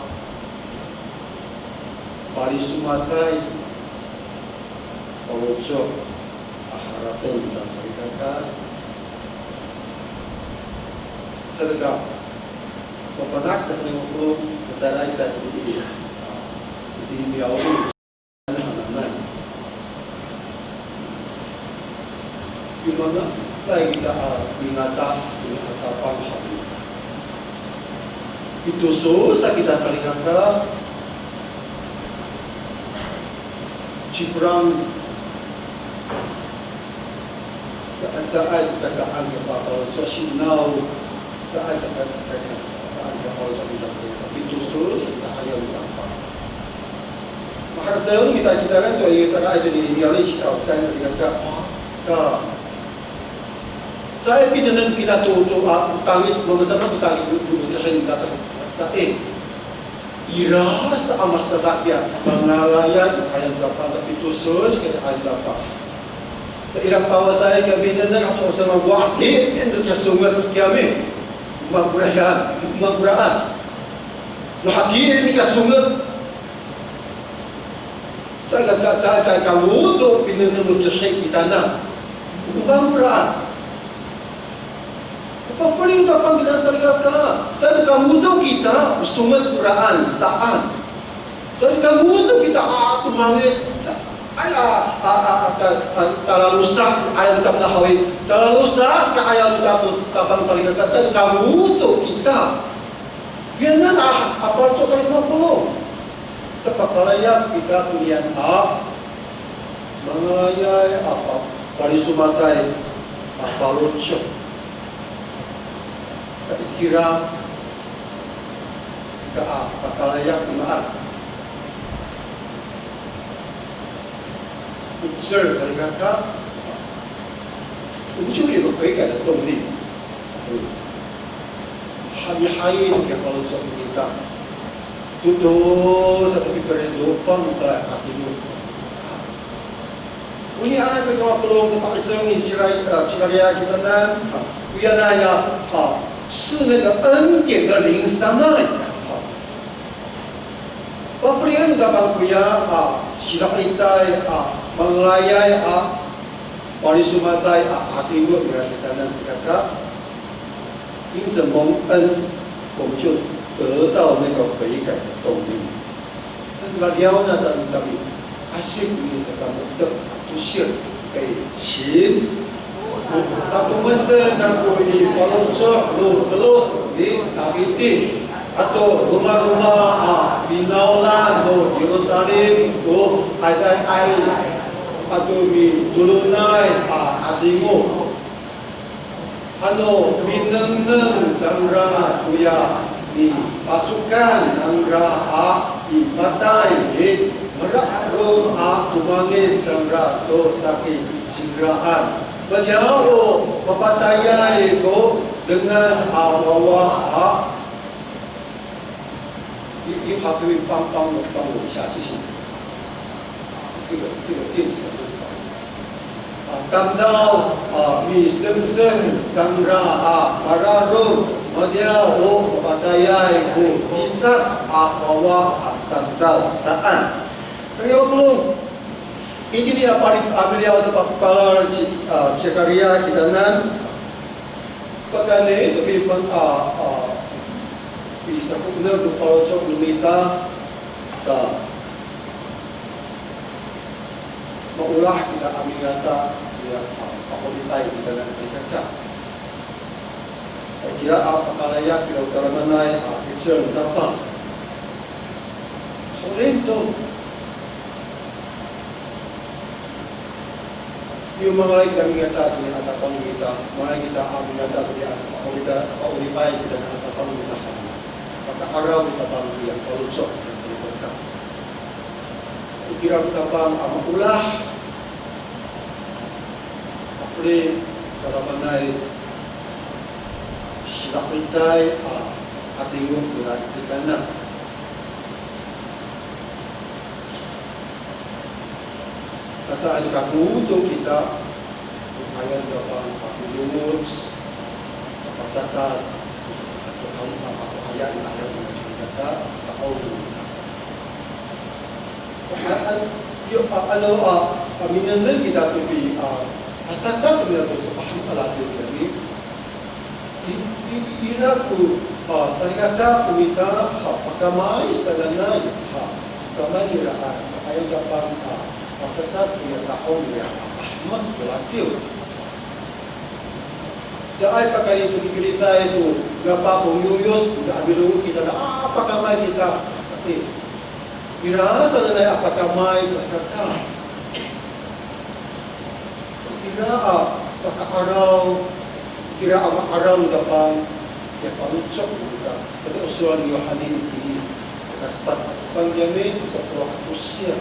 palisomatay faloco' a harateng ta salikaka. Sadaka, mafana' ta sa lima polo', matayalay ta i, i, i, i, Yo mangalay kita a mingata, mingata panghaw. Pitosos sa kita salikaka, ciperang sa, sa, sa kasaan kapapalo, sa sinaw, Saan, saan, saan, saan, saan, saan, pitosos, saan, ayaw, saan. Maharateng kita, kita kan to, iyo, tara, ito, ni, ni, ni, kita, saan, kita, ka, ka. Sa, pinengneng kita to, to, a, tangit, mamasama to tangit, to, to, to, kita, sa, sa, eh. Ira sa a masada kiya, mangalayay, ayaw, saan, pitosos, kita, ayaw, saan. Sa ira pawacay kami, nengneng ato sa mawati, ito kasonget kami. Makoraan, makoraan. Mahati ini kasonget. Sa, sa, sa, sa, kamoto, pinengneng no kihi kitanan. Makoraan. Pafeli to Tapang kita salikaka. Sa kamoto kita, songet koraan, saan. Sa kamoto kita, a, tomangit. Sa, ay, a, a, a, a, ta, a, talalosa', ayaw kita panahawi. Talalosa', sa ayaw kita Tapang salikaka. Sa kamoto kita. Yanan, a, a, faloco' salikaka. Tapakalayap kita toniyan, a, mangalayay, a, pa, palisomatay, a, faloco'. Ka itira, ka, a, pakalayap i maan. Icel salikaka, 我们就有个悔改的动力。嗯。Hay, hay, 你看，faloco' kita. Oto sato piperidofang sa a 'adingo. Onian sa ko mapolong sa pa'icel ni Cira-, a, Ciraria kitanan. Koya naya, a, 是那个恩典的灵 sanay. Pafelien ko Tapang koya, a, sida'itay, a, mangalayay, a, palisomacay, a, 'adingo ira kitanan salikaka. 因着蒙恩，我们就得到那个悔改的动力。Saka liyaw na sa kami, asip ni sa kamo to, a, to sir, 被请. Tatomesen ako i faloco' no teloc ni Tafiti ato romaroma a finawlan no Yerusalem to ayayay ato mitolonay a 'adingo. Ano minengneng cangra koya nipacokan nangra a mipatay i, mararom a tomangit cangra to saki cingraan. Matiya o mapatayay ko dengan a wawa a. 你，你跑对方，帮我，帮我一下，谢谢。这个，这个电池很少。A, tamdaw, a, misengseng cangra a mararom, matiya o mapatayay ko fisac a wawa a tamdaw saan. Kariyo polong, itini a pali-, a miliyaw to papalal ci, a, Sakaria kitanan. Pakayni to pi-, a, a, pisako'ener to faloco' no mita, ta maolah kita a mingata, ya, a, pa'oripay kitanan salikaka. Kira a pakalayak kira o tadamaanay a 'icel no Tapang. So'elin to. Yo mangalay kita mingata to niya Tapang kita, mangalay kita a mingata to niya sa pa'oripay, pa'oripay kita niya Tapang kita. Paka'araw kita Tapang kita, faloco' kita salikaka. Itira kita Tapang a maolah. Pafelien, tadamaanay, sida'itay a 'adingo kira kitanan. Kacaay kako to kita, ayaw Tapang a milongoc, pacakat, ato haw, ato aya, aya, aya, kita, a, a, a, yo, a, ano, a, a, minengneng kita to pi, a, pacakat to kita to sepahem a latid kami. I, i, ira ko, a, salikaka ko mita, a, pakamay sananay, a, pakamay nira, a, ayaw Tapang, a, pacakat ko ya tahong ya, a, ahmek ko latiw. Caay pakayni to pipilitay to, ngapa ko ngiwiyos, ko ya a milongoc kita na, a, pakamay kita, saki. Ira sananay a pakamay salikaka. Ira a paka'araw, ira a ma'araw no Tapang, ya faloco' kita. Tadi o sowal ni Yohani itini saka sepat, sepat kiyami, tosa polo' hato siya.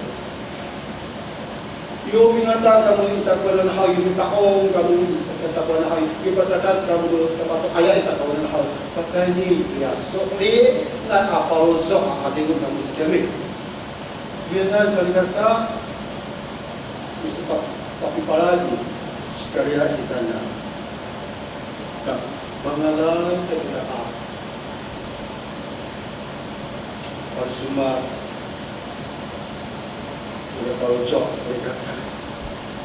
Yo mingata kamo i takowanan haw, yo mita'ong kamo i takowanan haw, yo pacakat kamo to sapatoayay i takowanan haw, pakayni to ya so'elinay a faloco' a 'adingo kamo sa kiyami. Miyanan salikaka, misepat, papipalal i, Sakaria kitanan. Ta, mangalay sa kita a palisoma, ira faloco' salikaka.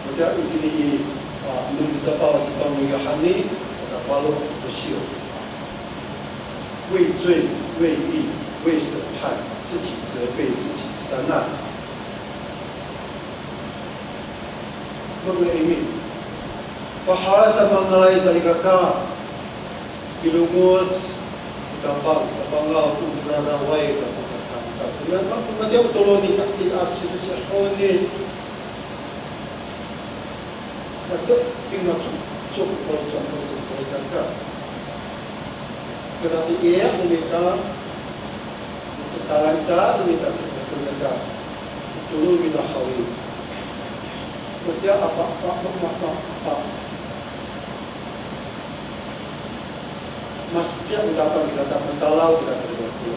Matiya itini i, a, enem safaw a cefang no Yohani, saka falo to siyo. 为罪、为义、为审判，自己责备自己，sanay. Manga'ay, imi. Fahal sa mangalay salikaka, milongoc, Tapang, Tapangaw, o raraway, Tapang, Tapang. Sanay, ma-, matiya o tolon ni, ti, a, si, si, honi. Nato, tingna cok, cok, cok, cok, salikaka. Kena piiyak no mita, ketalanca no mita, salikaka. Tolon mita haw i. Matiya apa, apa, apa, apa, apa. Masetiya o Tapang kita, Tapang talaw kita salikaka.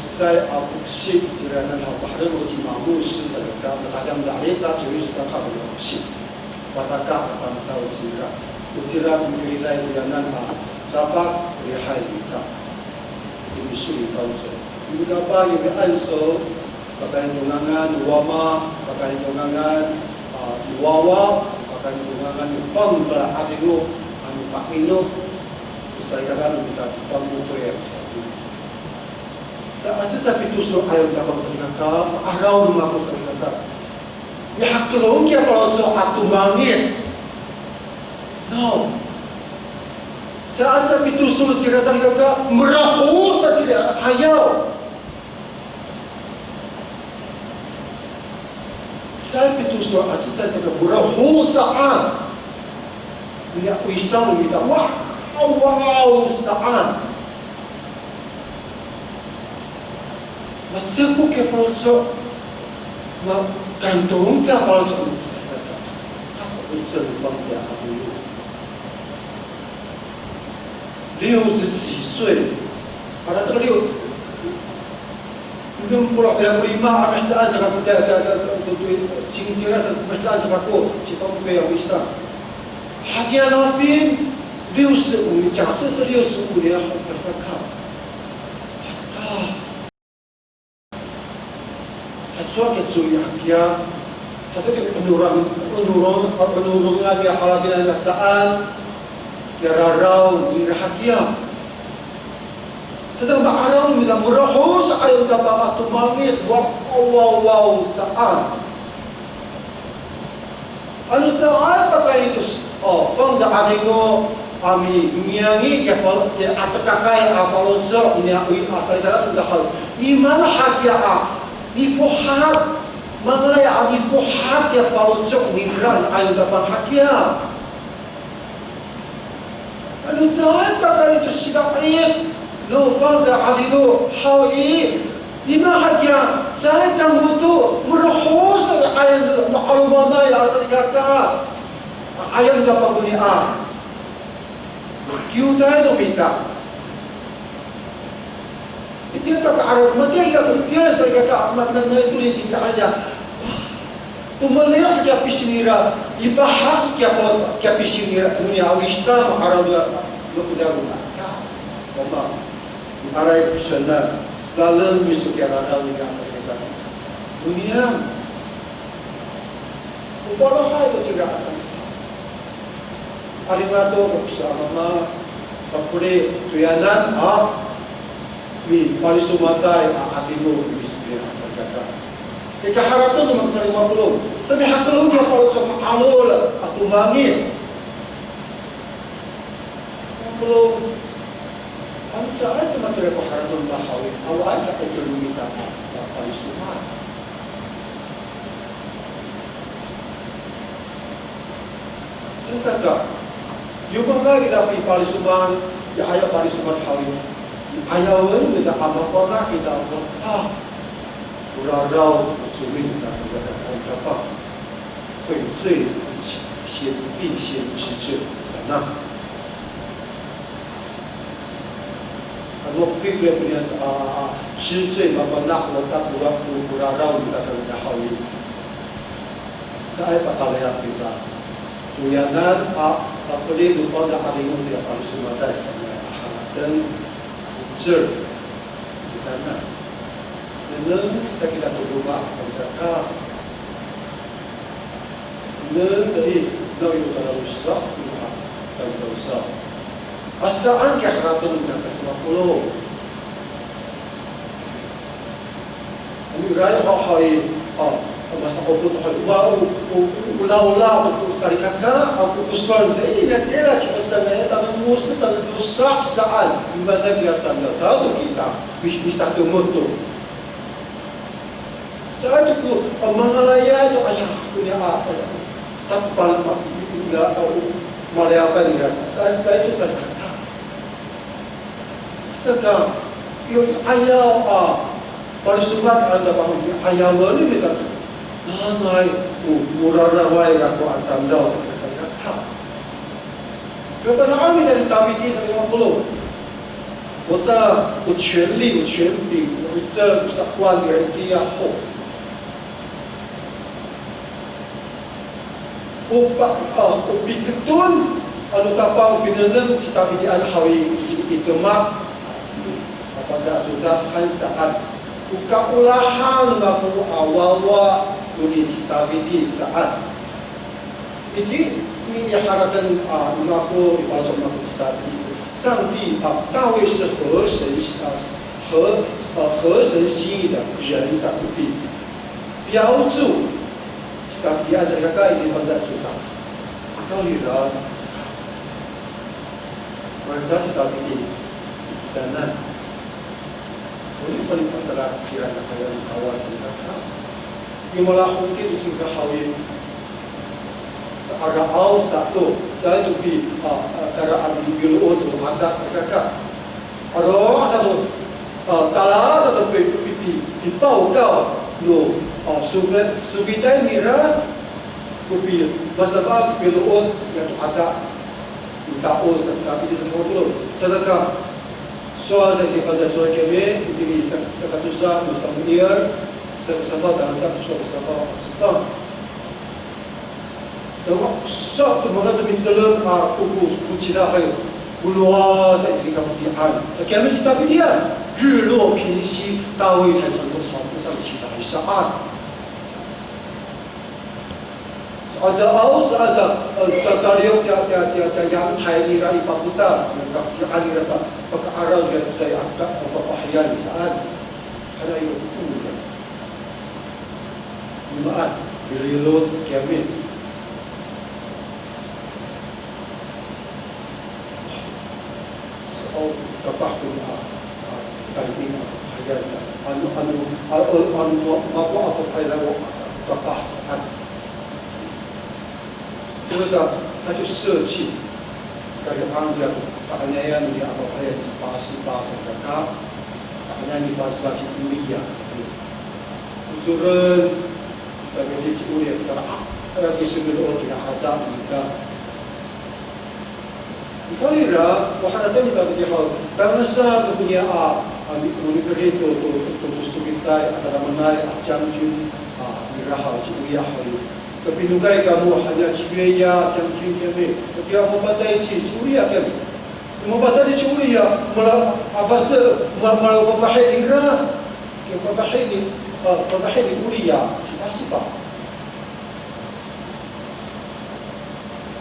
cecay a foksi, tiraan haw, paherek no ci Mamo Sisay, ka, matayal a lica ciwi saka foksi. Pataka a tamdaw sira. O cira ko mikeriday tiyanan a, dapat lihay kita. Itini suri kaw co. Nika pa, nika anso, pakayni to ngangan no wama, pakayni to ngangan, a, no wawa, pakayni to ngangan no fangcal a 'adingo, ano pa'ino, o salikaka no mita ci Pangko to ya. Sa, aca sapitosor ayaw no Tapang salikaka, araw no mako salikaka. Mihakelong kiya faloco' a tomangic. No. Sa, aca sapitosor cira salikaka, meraho sa cira hayaw. Caay pitosoan a cecay saka mora ho saan. Niya 'oy sa no mita, wow, wow saan. Maceko kiya faloco', ma, 感动 kiya faloco' no salikaka. Ako 'icel no Pangcah a toyo. 六十几岁， para to 六, enem polo' ira ko lima a mihecaan saka ko, ko, ko, ko, cingcira sa mihecaan saka ko, ci Pangpay a wisang. Hatiya lafin, 六十五, 假设是 六十五年 a salikaka. Hatiya. Hacowa kiya cowi hakiya, hacowa kiya 'onorang, 'onorang, 'onorang a kiya halafin a mihecaan, kiya raraw nira hakiya. Hacowa ma'araw nira mora ho sa 'ayaw tapang a tomangic, wa, wa, wa, saan. Ano caay pakayni to, o, Fangcalay 'Adingo a mi, miyangi kiya fal, kiya atekakay a faloco' niya 'oy a salikaka, ira haw. Nimaan hakiya a mifohat, mangalay a mifohat kiya faloco' nira 'ayaw tapang hakiya. Ano caay pakayni to sida'it no Fangcalay 'Adingo haw i, nimaan hakiya caay kangho to mora ho sa i 'ayaw no ma'alomanay a salikaka, 'ayaw no tapang konian. Kiwtay no mita. Itiya to ka'araw, matiya ira ko tiya sa ira ka, ma, na, na, ito ni tita'an niya. Tomeliyoh sa kiya pising nira, ipahak sa kiya, kiya pising nira, to niya, awi sa ma'araw niya, no, niya, no, ka, o ma, aray, pisana, selalu miso kiya raraw niya sa ira ka. To niya, o falohay to cira ata. Arimato ko pisa a mama, pafeli toyanan a mipalisomatay a 'Adingo, misopiya a salikaka. Saka harateng no mako sa lima polo'. Sa mihakelong kiya faloco' ma'alol a tomangic. Lima polo'. Ano caay to matira ko harateng no mako haw i, awaay ka 'icel no mita a palisoma. Saka, yo manga'ay kita pipalisoman, ya 'ayaw palisoman haw i, 'ayawen kita a mafana' kita a, a, o raraw, o comin kita sa kita a, 会罪，先定先知罪 saan. Ano pikir ko niya sa, a, a, a, 知罪 mafana' ko ta ko ra-, ko, ko raraw no mita sa kita haw i. Caay pakalayap kita. Toyanan a, a, pafeli no Fangcalay 'Adingo tiya palisomatay sa niya a harateng, 'icel kitanan. Nengneng sa kita to roma sa kita ka. Nengneng sa i, naw yo tadalosa, tadalosa. Asaan kiya harateng no mita sa lima polo'. Ano ira haw i, a, masa'opo to haw i, wa, o, o, o lawlaw to ko salikaka, a, ko, ko sowal nira, i, na cira, ci, o sa, na, tadalosa, tadalosa saan, i, mana kiya tadalosa to kita, mi, misakemot to. Saan to ko, a, mangalayay to, aya, ko niya, a, sa, ta ko pal, ma, na, a, o, malayapan nira sa, sa, sa, to salikaka. Saka, yo i 'ayaw a palisoman a tapang i, 'ayawen no mita to. Nanay, o, o raraway ako a tamdaw sa, sa, sa, ka. Kafana'an nira ci Tafiti sa lima polo'. Wata ko 权力, ko 权柄, ko 'icel, ko sakowan nira itiya ho. O pa, a, o piketon, ano tapang pinengneng ci Tafitian haw i, i, i demak. Apa sa, codad han saan. O kaolahan no mako a wawa, toni ci Tafiti saan. Itini i harateng, a, no mako, i faloco' no mako ci Tafiti. 上帝, a, 大卫是合神心, a, 合, a, 合神心意的人 sa ko pi 标注, ci Tafiti a salikaka i fangcal codad. Aka ira, maca ci Tafiti, tanan. Oni, oni patala cira na kaya no Kawas salikaka. Yo malahokit to cingra haw i, sa'ara'aw sato, saan to pi, a, a, tala a pilood to ada sakaka. Aro sato, a, tala sato pi, pi, pi, pipawkaw no, a, sofi, sofitay nira, ko pi, masafa'an pilood ya to ada. Mita'ong sa, sa, iti sa Pawlo. Sadaka, sowal sa iti Fangcalay Sowal kiyami, itini sa, sakatosa no Samuil, sa, safaw tala sa, sa, safaw, safaw. Tawa, sa, to manga to micelem, a, ko, ko, ko cila kayo. Ko lowad sa itini kafoti'an. Sa kiyami ci Tafitian. 日落平息，大卫才能够朝不上起来，是吧？ Sa'adaaw sa, sa, sa, taliyok tiya, tiya, tiya, tiya 阳台 nira i papotal, nira sa, paka'araw sa, sa, aka, fafahiyan saan. Hana i, o, maan, mililo sa kiyami. Sa, o, kapah ko a, a, timing a, haya sa, ano, ano, a, a, ano, ma, mako a fafahiyan o kapah saan. 所以呢，他就舍弃，kali'ang sa, ka'ayaw nira a fafahiyan ci Pasipa sa kaka, ka'ayaw ni Pasipa ci Uriya. Ocoren, tayni ci Uriya, tala, tala kiso milood kina ada, nira. Nikawrira, o harateng ni Tafiti haw, tangasa to koniya a, a, mi-, mikerid to, to, to, to sofitay, a tadamaanay, a, 将军, a, nira haw, ci Uriya haw i. Kapinokay kamo, hanya ci Uriya, 将军 kiyami. Katiya mapatay ci, ci Uriya kiyami. Mapatay ci Uriya, mala, a, fas, ma-, mala fafahi nira. Kiya fafahi ni, a, fafahi ni Uriya, ci Pasipa.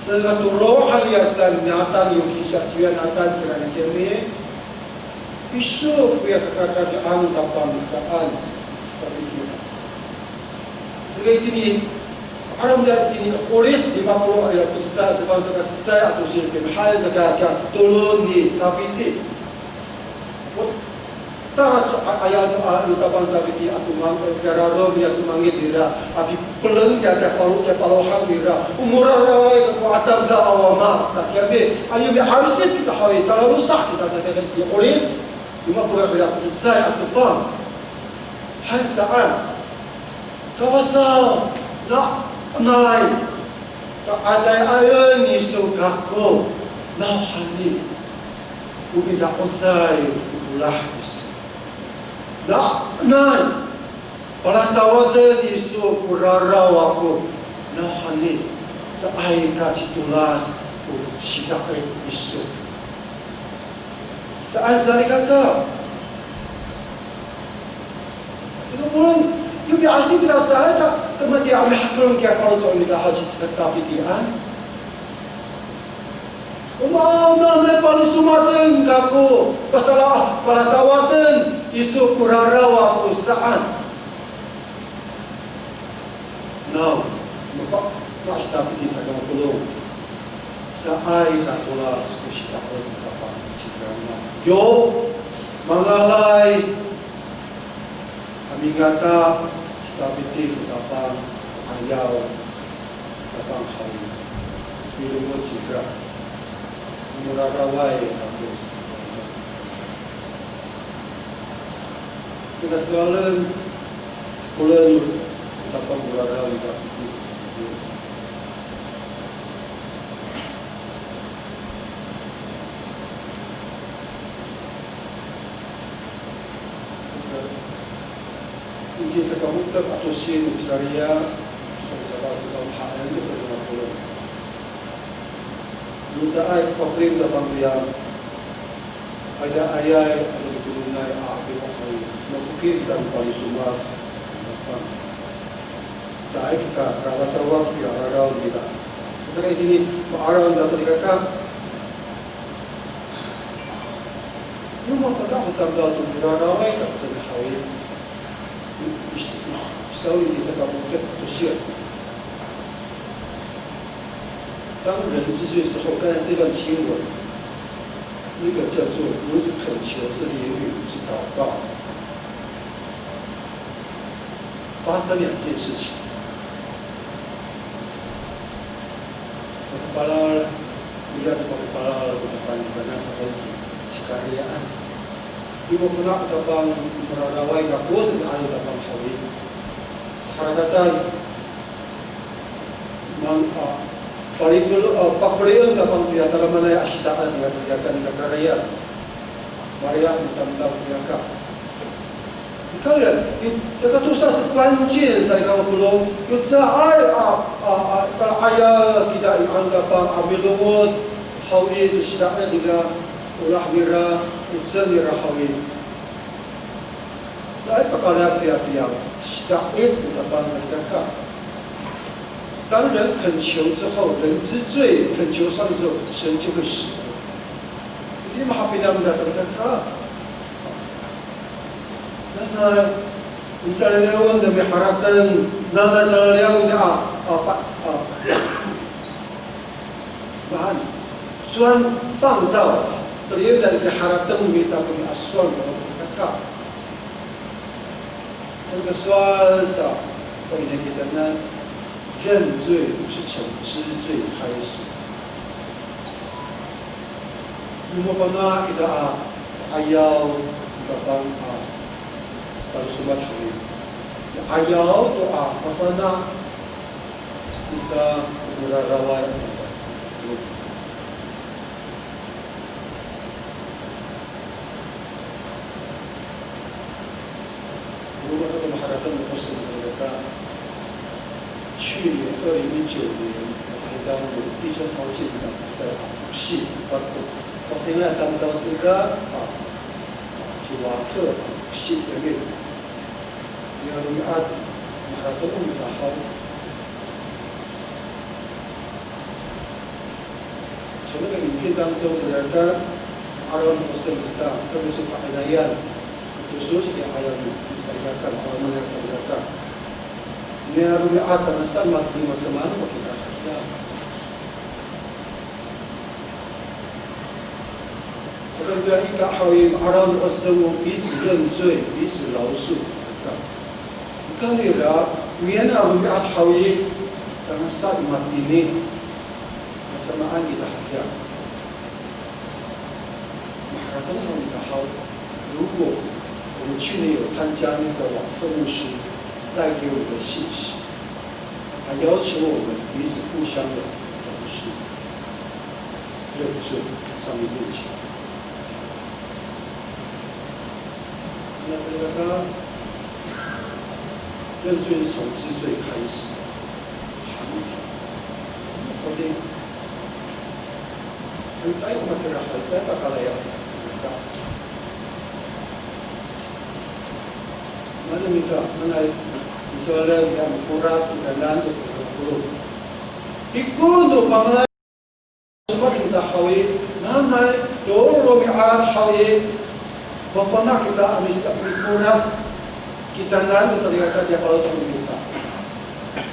Saka tolo han niyam sa Natan, yo kisa ciya Natan, saka ni kiyami. Iso koya kakarayan tapang saan. Tapi kita. Saka itini, alam da itini, 'olic lima polo' ira ko cecay, cefang saka cecay, ato si kiyami, hay saka, ka tolo ni Tafiti. Tala sa, a, aya no, a, no tapang Tafiti a tomang, e, kararo niya tomangit nira, a pipeleng kiya, kiya palo, kiya palohan nira. O moraraway ko atamdaw a wama sa kiyami, ayo mi'arsip kita haw i, talalosa' kita sa kiyami, i 'olic lima polo' ira ko cecay a cefang. Han saan. Kawasaw, na, nay, ka, adayay iso kako, nawhani, o mida'ocay ko olah iso. Na, nay, palasawaden iso ko raraw ako, nawhani, caay ka citolas ko sida'it iso. Saan sa i kaka. Ino polong, yo mi'asip kita saan ka, to matiya a mihakelong kiya faloco' nira haw ci Tafitian. O maan, o maan, palisomaden kako, pasala, palasawaden iso ko raraw ako saan. Naw, mafa, ma, ci Tafiti saka mapolong. Caay ka tolas ko sida'it ko Tapang, saan. Yo, mangalay a mingata ci Tafiti ko Tapang, ayaw Tapang haw i, milongoc cira, miraraway a tolas. Saka sowalen, polong, Tapang ko raraw i Tafiti. Saka, ini saka moktek ato sien no Israil, saka saka saka haen saka polong. Yo caay ko pafelien Tapang nira, adayay, adayay a 'epito, a 'epito, a 'epito, mafokil kita ko palisomad. Caay kita kalasawad ko raraw nira. Saka itini, ma'araw nira sa i kaka. Yo mafana' ko tamdaw to miraraway kako sa haw i. Sowal i saka moktek ato sien. 当人之所以是后，刚才这段经文，那个叫做不是恳求，是言语，不是祷告。发生两件事情。Pakapalal, ira to pakapalal, pakapalal, pakapalal, Sikariyaan. Ira ko fana' ko tapang mararaway, kako sa ira ko tapang haw i. Saharatay. Mang, a, palitel, a, pafelien tapang tiya tadamaanay a sida'et, nika salikaka, nika karayan. Mariya, tamdaw salikaka. Kaliyan, i, saka tosa sepanjin sa ira ko polong, yo caay a, a, a, ka'ayaw kita i, ano tapang a milongoc haw i to sida'et nira, olah nira, icel nira haw i. Caay pakalayap tiya, tiya sida'it to tapang salikaka. 当人恳求之后，人知罪，恳求上帝之后，神就会使。Ira mahapinang nira salikaka. Nanay, misalaliyawen to miharateng, nanay salaliyawen to a, a, pa, a, maan, sowal 放到, teriyan to miharateng mita ko a sowal to salikaka. Salikaka sowal sa, o ini kita na, 认罪不是从知罪开始。 Mafana' kita a, ayaw, kita pang a, talosomad haw i. Ayaw to a, mafana' kita mararaway. Roma to maharateng no 'osen salikaka, 去年二零一九年，我台当有弟兄高进长在普系，包括我听了当高兴的啊，就瓦特普系里面，你要容易啊，maharateng no mita haw. 从那个影片当中，salikaka, 'aloman ko 'osen kita, 特别是 fa'inayan, to 'osen i ayaw no salikaka, 'aloman no salikaka. Nika romi'ad tangasa matini, masamaan ko kita. Salikaka, ita haw i, 'aloman ko 'osen, 彼此认罪，彼此饶恕。 Nika nira, miyan a romi'ad haw i, tangasa matini, masamaan kita hakiya. Maharateng haw kita haw, 如果我们去年有参加那个瓦特牧师带给我们的信息，他邀请我们彼此互相的饶恕、认罪，上帝面前。 那这个呢，认罪是从知罪开始，常常，我们很在意我们这个，很在意把它来要。 Mana mita, mana, misalnya, ya, mapora', kita nan, to sa polong. Ikor no pangay, Sowal kita haw i, nanay, to romi'ad haw i, mafana' kita a misa, mikora', kita nan, salikaka, diya faloco' kita.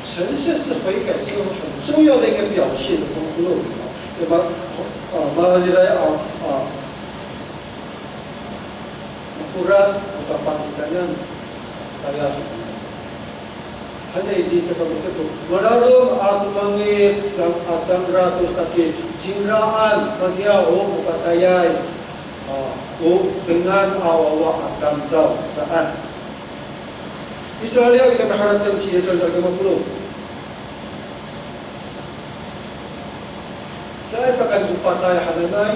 诚实是悔改是很重要的一个表现的功夫，对吧？啊，马来西亚啊，啊， Mapora' ko tapang kitanan, tayal. Hatira i, saka matoto, mararom a tomangic, cang, a cangra to saki cingraan, matiya o mapatayay, a, o dengan a wawa a tamdaw saan. Israeliyaw i, miharateng ci Yis a, saka mapolong. Caay pakayni to patay hananay.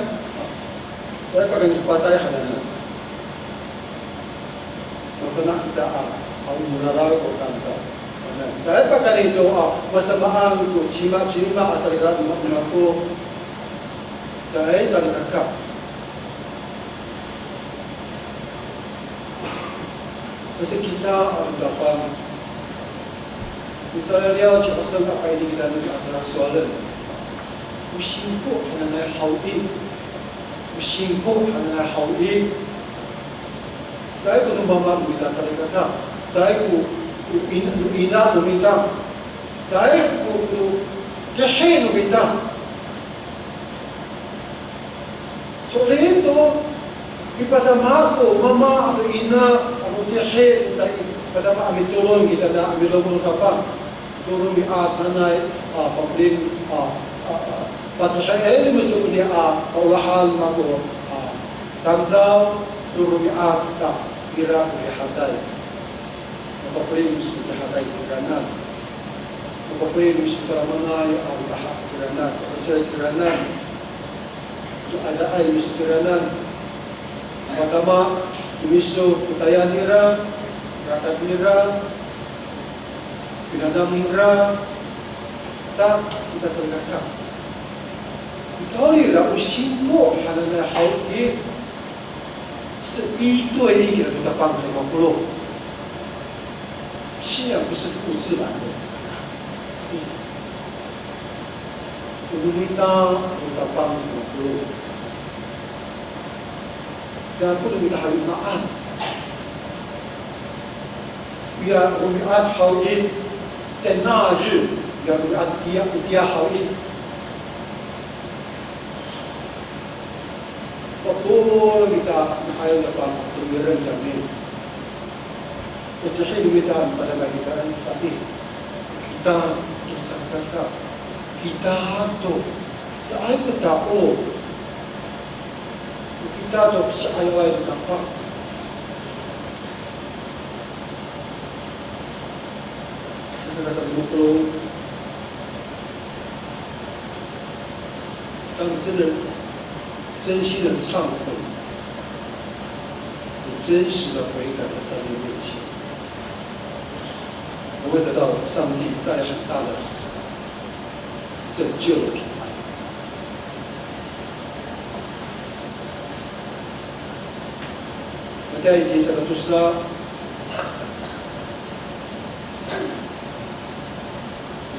Caay pakayni to patay hananay. Mafana' kita a, a o mararom ko tamdaw saan. Caay pakayni to a, masamaan ko cima, cima a salikaka no mako. Caay salikaka. Kasi kita a, o tapang, misalaliyaw ci Oseng a, pakayni kita no asa sowalen. O singko hananay haw i. O singko hananay haw i. Caay ko no mama no mita salikaka. Caay ko, ko ina, no ina no mita. Caay ko, ko kihi no mita. So'elin to, mipadama ko mama ato ina, ato kihi, ta i, Tadama a mitolon kita na a milongoc kapah to romi'ad hananay, a, pafelien, a, a, a, patohi'en miso koniya a kaolahan mako, a, tamdaw to romi'ad ta ira ko rihaday. Mapafelien miso ko rihaday cingranan. Mapafelien miso tadamaanay a miraha cingranan, a cingranan. To adadaay miso cingranan. Matama miso ko tayal nira, rakat nira, pinanam nira, sa kita salikaka. Ikawrira o singko hananay haw i, 是一对一 kita to Tapang to mapolong. 信仰不是复制版的。O no mita to Tapang to mapolong. Ya ko no mita haw i maan. Ya romi'ad haw i, 在那日, ya romi'ad tiya, tiya haw i. Patolon kita nga'ay Tapang to mireng kami. O tihid no mita, padama kita saan. Kita to salikaka. Kita to, saan ko tao. Kita to pisi'ayaw to Tapang. Saka sa, 当真的真心的忏悔，你真实的悔改在上帝面前，我会得到上帝带来很大的拯救的平安。Matini sa katosa,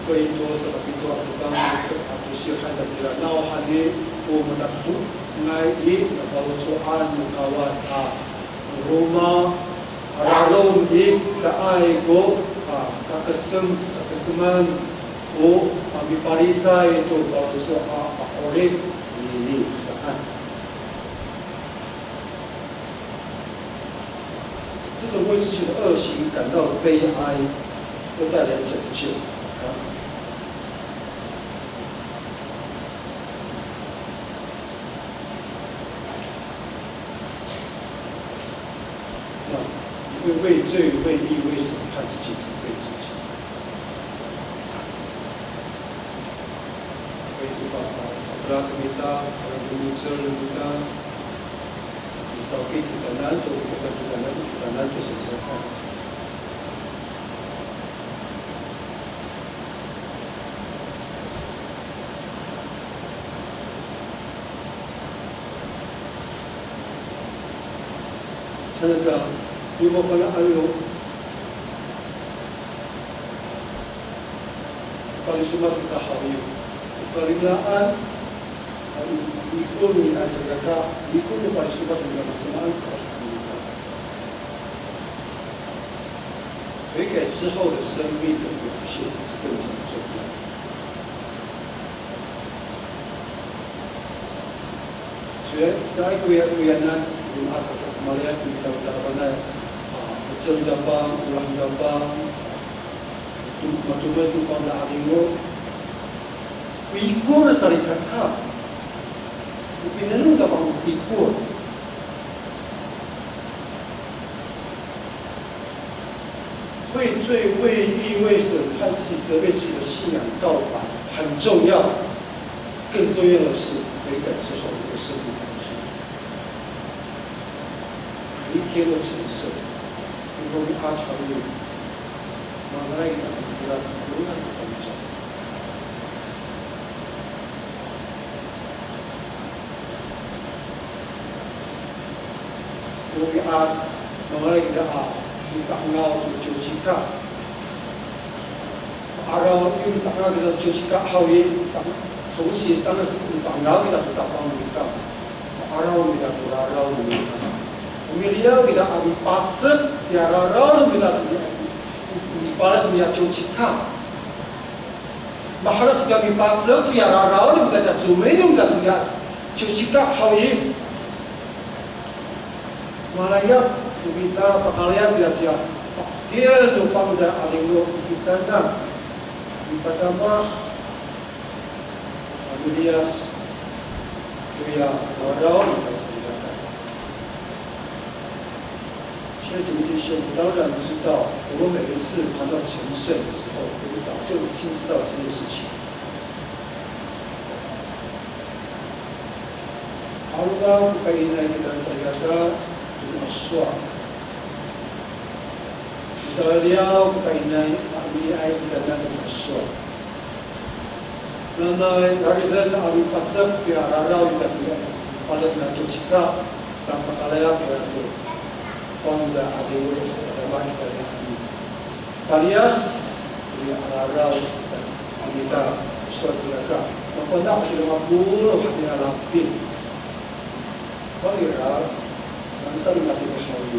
Korinto sakapito a cefang, a tosil han sa kira, nawhani o matatodongay i nafaloco'an no Kawas a roma a rarom i, caay ko, a, kakesem, kakeseman o, a, mipalicay to faloco' a, a 'orip nini saan. 这种为自己的恶行感到悲哀，又带来拯救。那你会为罪、为义、为审判自己责备自己。Kay to pa, para kita, para kita, misawki kitanan to, kitanan to, kitanan to sa kitanan. Sa naka, yo mafana' ayo. Palisoma kita haw i, o kalingaan, a, i, ikor ni a salikaka, ikor ni palisoma kita masamaan kita. 悔改之后的生命的表现是更加重要。 Saka, caay ko ya, ko ya na, ko asa ko malaya ko ita, ita, a, ecel Tapang, olah Tapang, to, matomes no Pangcah a 'Adingo. Ko ikor salikaka. Ko pinenong Tapang ko ikor. 为罪、为义、为审判自己、责备自己的信仰告白很重要，更重要的是悔改之后的生命改变。每一天都成圣，能够与阿传一样，慢慢的与他们同在。 Romi'ad, mangalay kita a mica'ngaw to ciwcika. Ma'araw, mica'ngaw kita to ciwcika haw i, 同时当然是 mica'ngaw kita to Tapang no mita. Ma'araw kita to raraw no mita. Miliyaw kita a mipacek tiya raraw no mita to, mipalal to niya ciwcika. Maherek kita mipacek tiya raraw no mita, comin no mita tiya ciwcika haw i. Malayap no mita, pakalayan kita tiya Tira to Pangcah a 'Adingo kitanan, mipadama a miliyas toya raraw no salikaka. 亲爱的姐妹弟兄，我当然知道，我们每一次谈到成圣的时候，我们早就已经知道这件事情。Aroraw ko kainiay kita salikaka, ini a sowal. Misalaliyaw ko kainiay, a, kainiay kita na to masowal. Nanay, rariden a mipacek koya raraw ita koya, padet na to cika, ta pakalaya koya to Pangcah a 'Adingo, sa, sa, ma, kita koya. Paliyas koya raraw ita, a mita sowal salikaka. Mafana' kita mapolong hatira lapin. Kawrira, mansa ni mati ko haw i.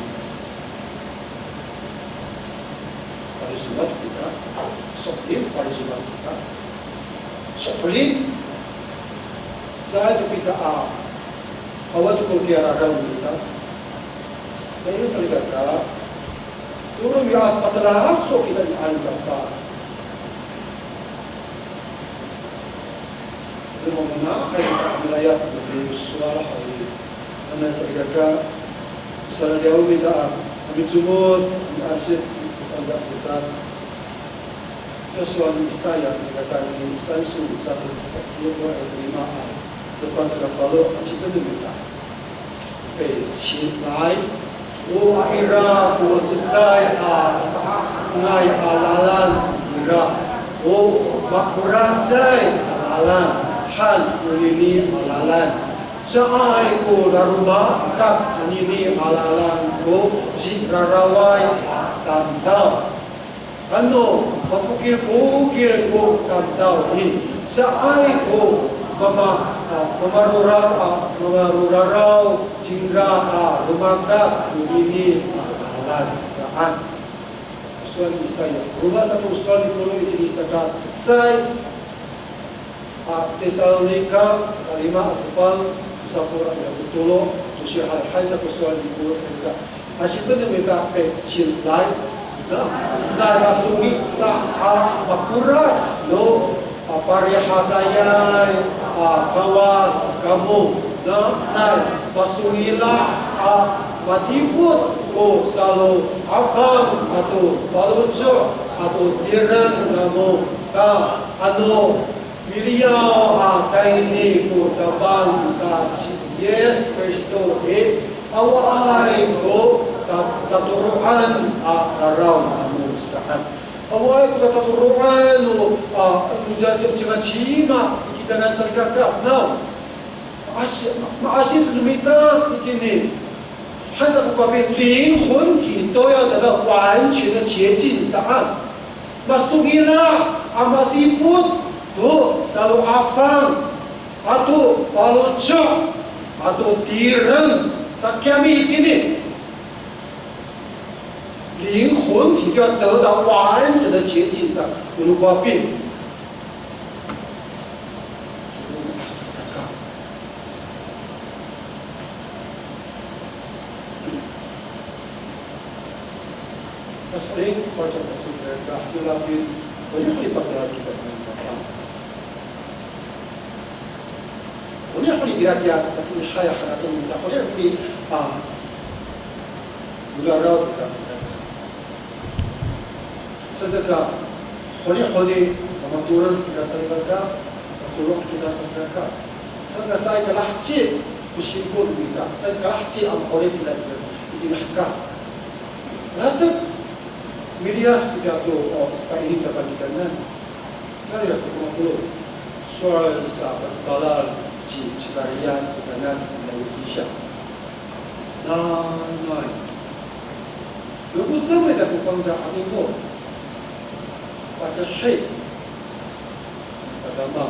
Palisowal kita, so'elin palisowal kita. So'elin, caay to kita a, awa to ko kiya raraw kita. Saan salikaka, tolo miya patelaco kita i ano kapa. Ano mamanga'ay kita a milayap to sowal haw i. Nanay salikaka, salaliyaw mita a micomod, miasip, miasip, miasip. Kiya sowal ni Isaya salikaka, ni sansiw cato, sa, yo ko ay lima a, cefang caka falo, a sipenen mita. 背起来, o ira ko cecay a tata'angay a lalan nira, o makoracay a lalan, han konini a lalan. Caay ko laromakat konini a lalan ko ciraraway a tamdaw. Ano mafokilfokil ko tamdaw i, caay ko mama, a, mamarora, a, mamaroraraw cingra a romakat konini a lalan saan. Sowal ni Isaya. Roma sato sowal ni Polo itini saka cecay a Tesalonika, saka lima a cefang, tosa polo' ira ko tolo, to sihay, hay sa ko sowal ni Polo salikaka. A sipenen mita 背起来, na, na, masongila' a makorac no, a, parihadayay a Kawas kamo, na, na, masongila' a madipot ko salo'afang ato faloco' ato tireng namo, ta, ano miliyaw a tayni ko Tapang ita ci Yis Kristo i, awaay ko ta-, tatoro'an a raraw namo saan. Awaay ko tatoro'an no, a, no cima-cima i kitanan salikaka, naw. Ma'asip, ma'asip no mita itini. Han sa ko papin, 灵魂体都要得到完全的洁净 saan. Masongila' a madipot to salo'afang ato faloco' ato tireng sa kiyami itini. 灵魂体要得到完整的洁净 sa ko papin. Paso'elin ko faloco' no mita, ka, honi, honi pakayni kita, honi, honi ira kiya, honi, haya, haya, honi, honi, a, mararid kita sa. Saka, honi, honi, mamatolon kita salikaka, mamatolon kita salikaka. Saka, caay kalaheci ko singko no mita, caay kalaheci a ma'orip kita, itini hekal. Latek, miliyas kita to, o, saka ini kita pangidanan. Kaya sa ko matolon, sowal sa patalal ci, ci Kariyan kitanan a Laodisiya. Nanay. Yo ko cemay ta ko fangcal a 'Adingo. Patehi. Padama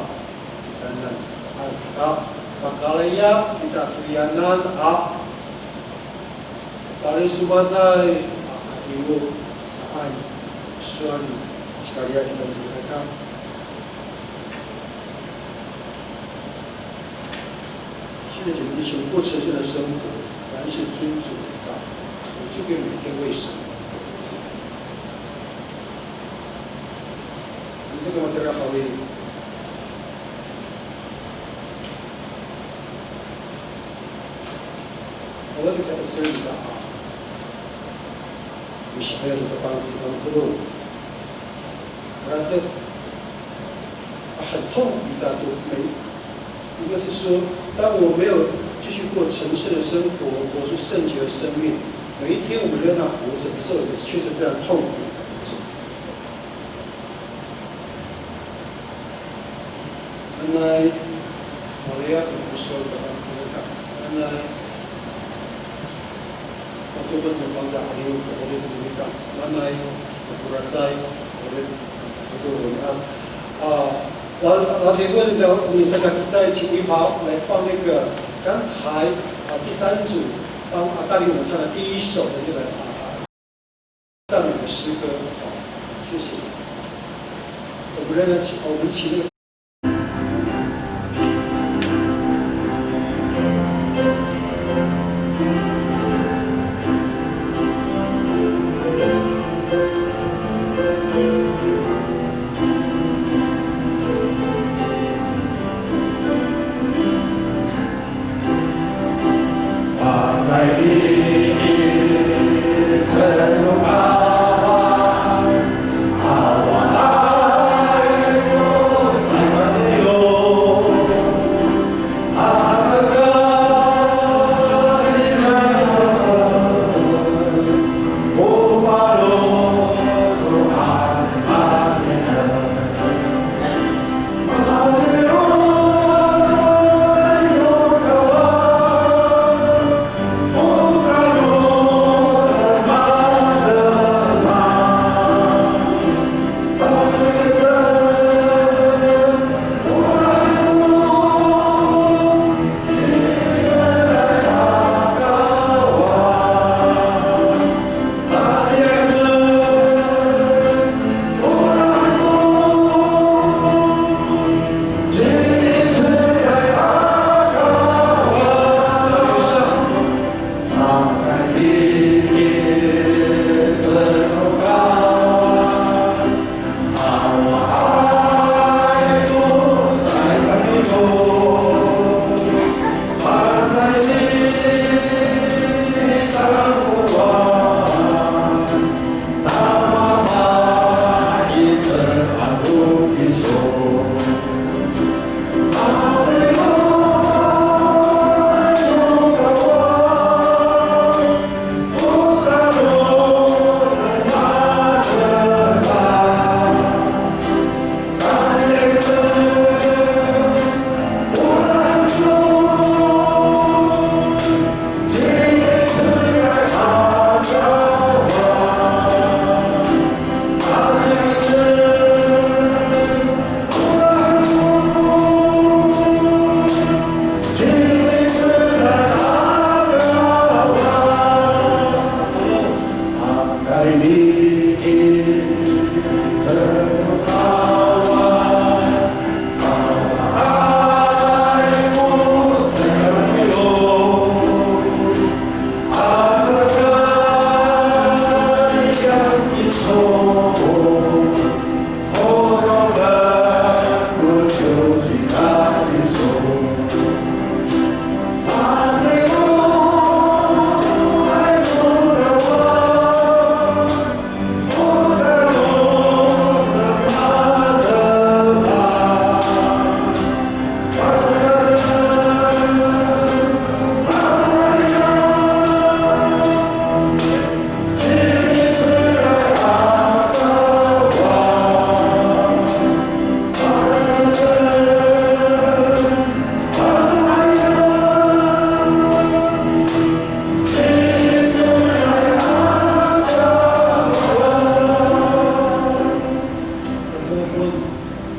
kitanan saan ka, pakalaya kita toyanan a palisomacay a 'Adingo saan. Sowal ni Sakariya kitanan salikaka. 现在整个生活，过成圣的生活，凡事遵主的道，我就给每天喂食。Nika matira haw i, awa nika 'icel ita a misa'ayay to Tapang, to Tapang. Mararid, 很痛苦 ita to 每，应该是说，当我没有继续过成圣的生活，活出圣洁的生命，每一天我们仍然活着，可是我们却是非常痛苦的活着。 Nanay, maliya ko miso to Tapang, saka nanay, matokos no Pangcah a 'orip no mita. Nanay, matorasay, 'orip no mita. A, la, la, 我们这个在请一跑来放那个刚才，啊，第三组帮，啊，带领我们唱的第一首的那个，啊， 赞美的诗歌。好，谢谢。我们仍然请，我们请那个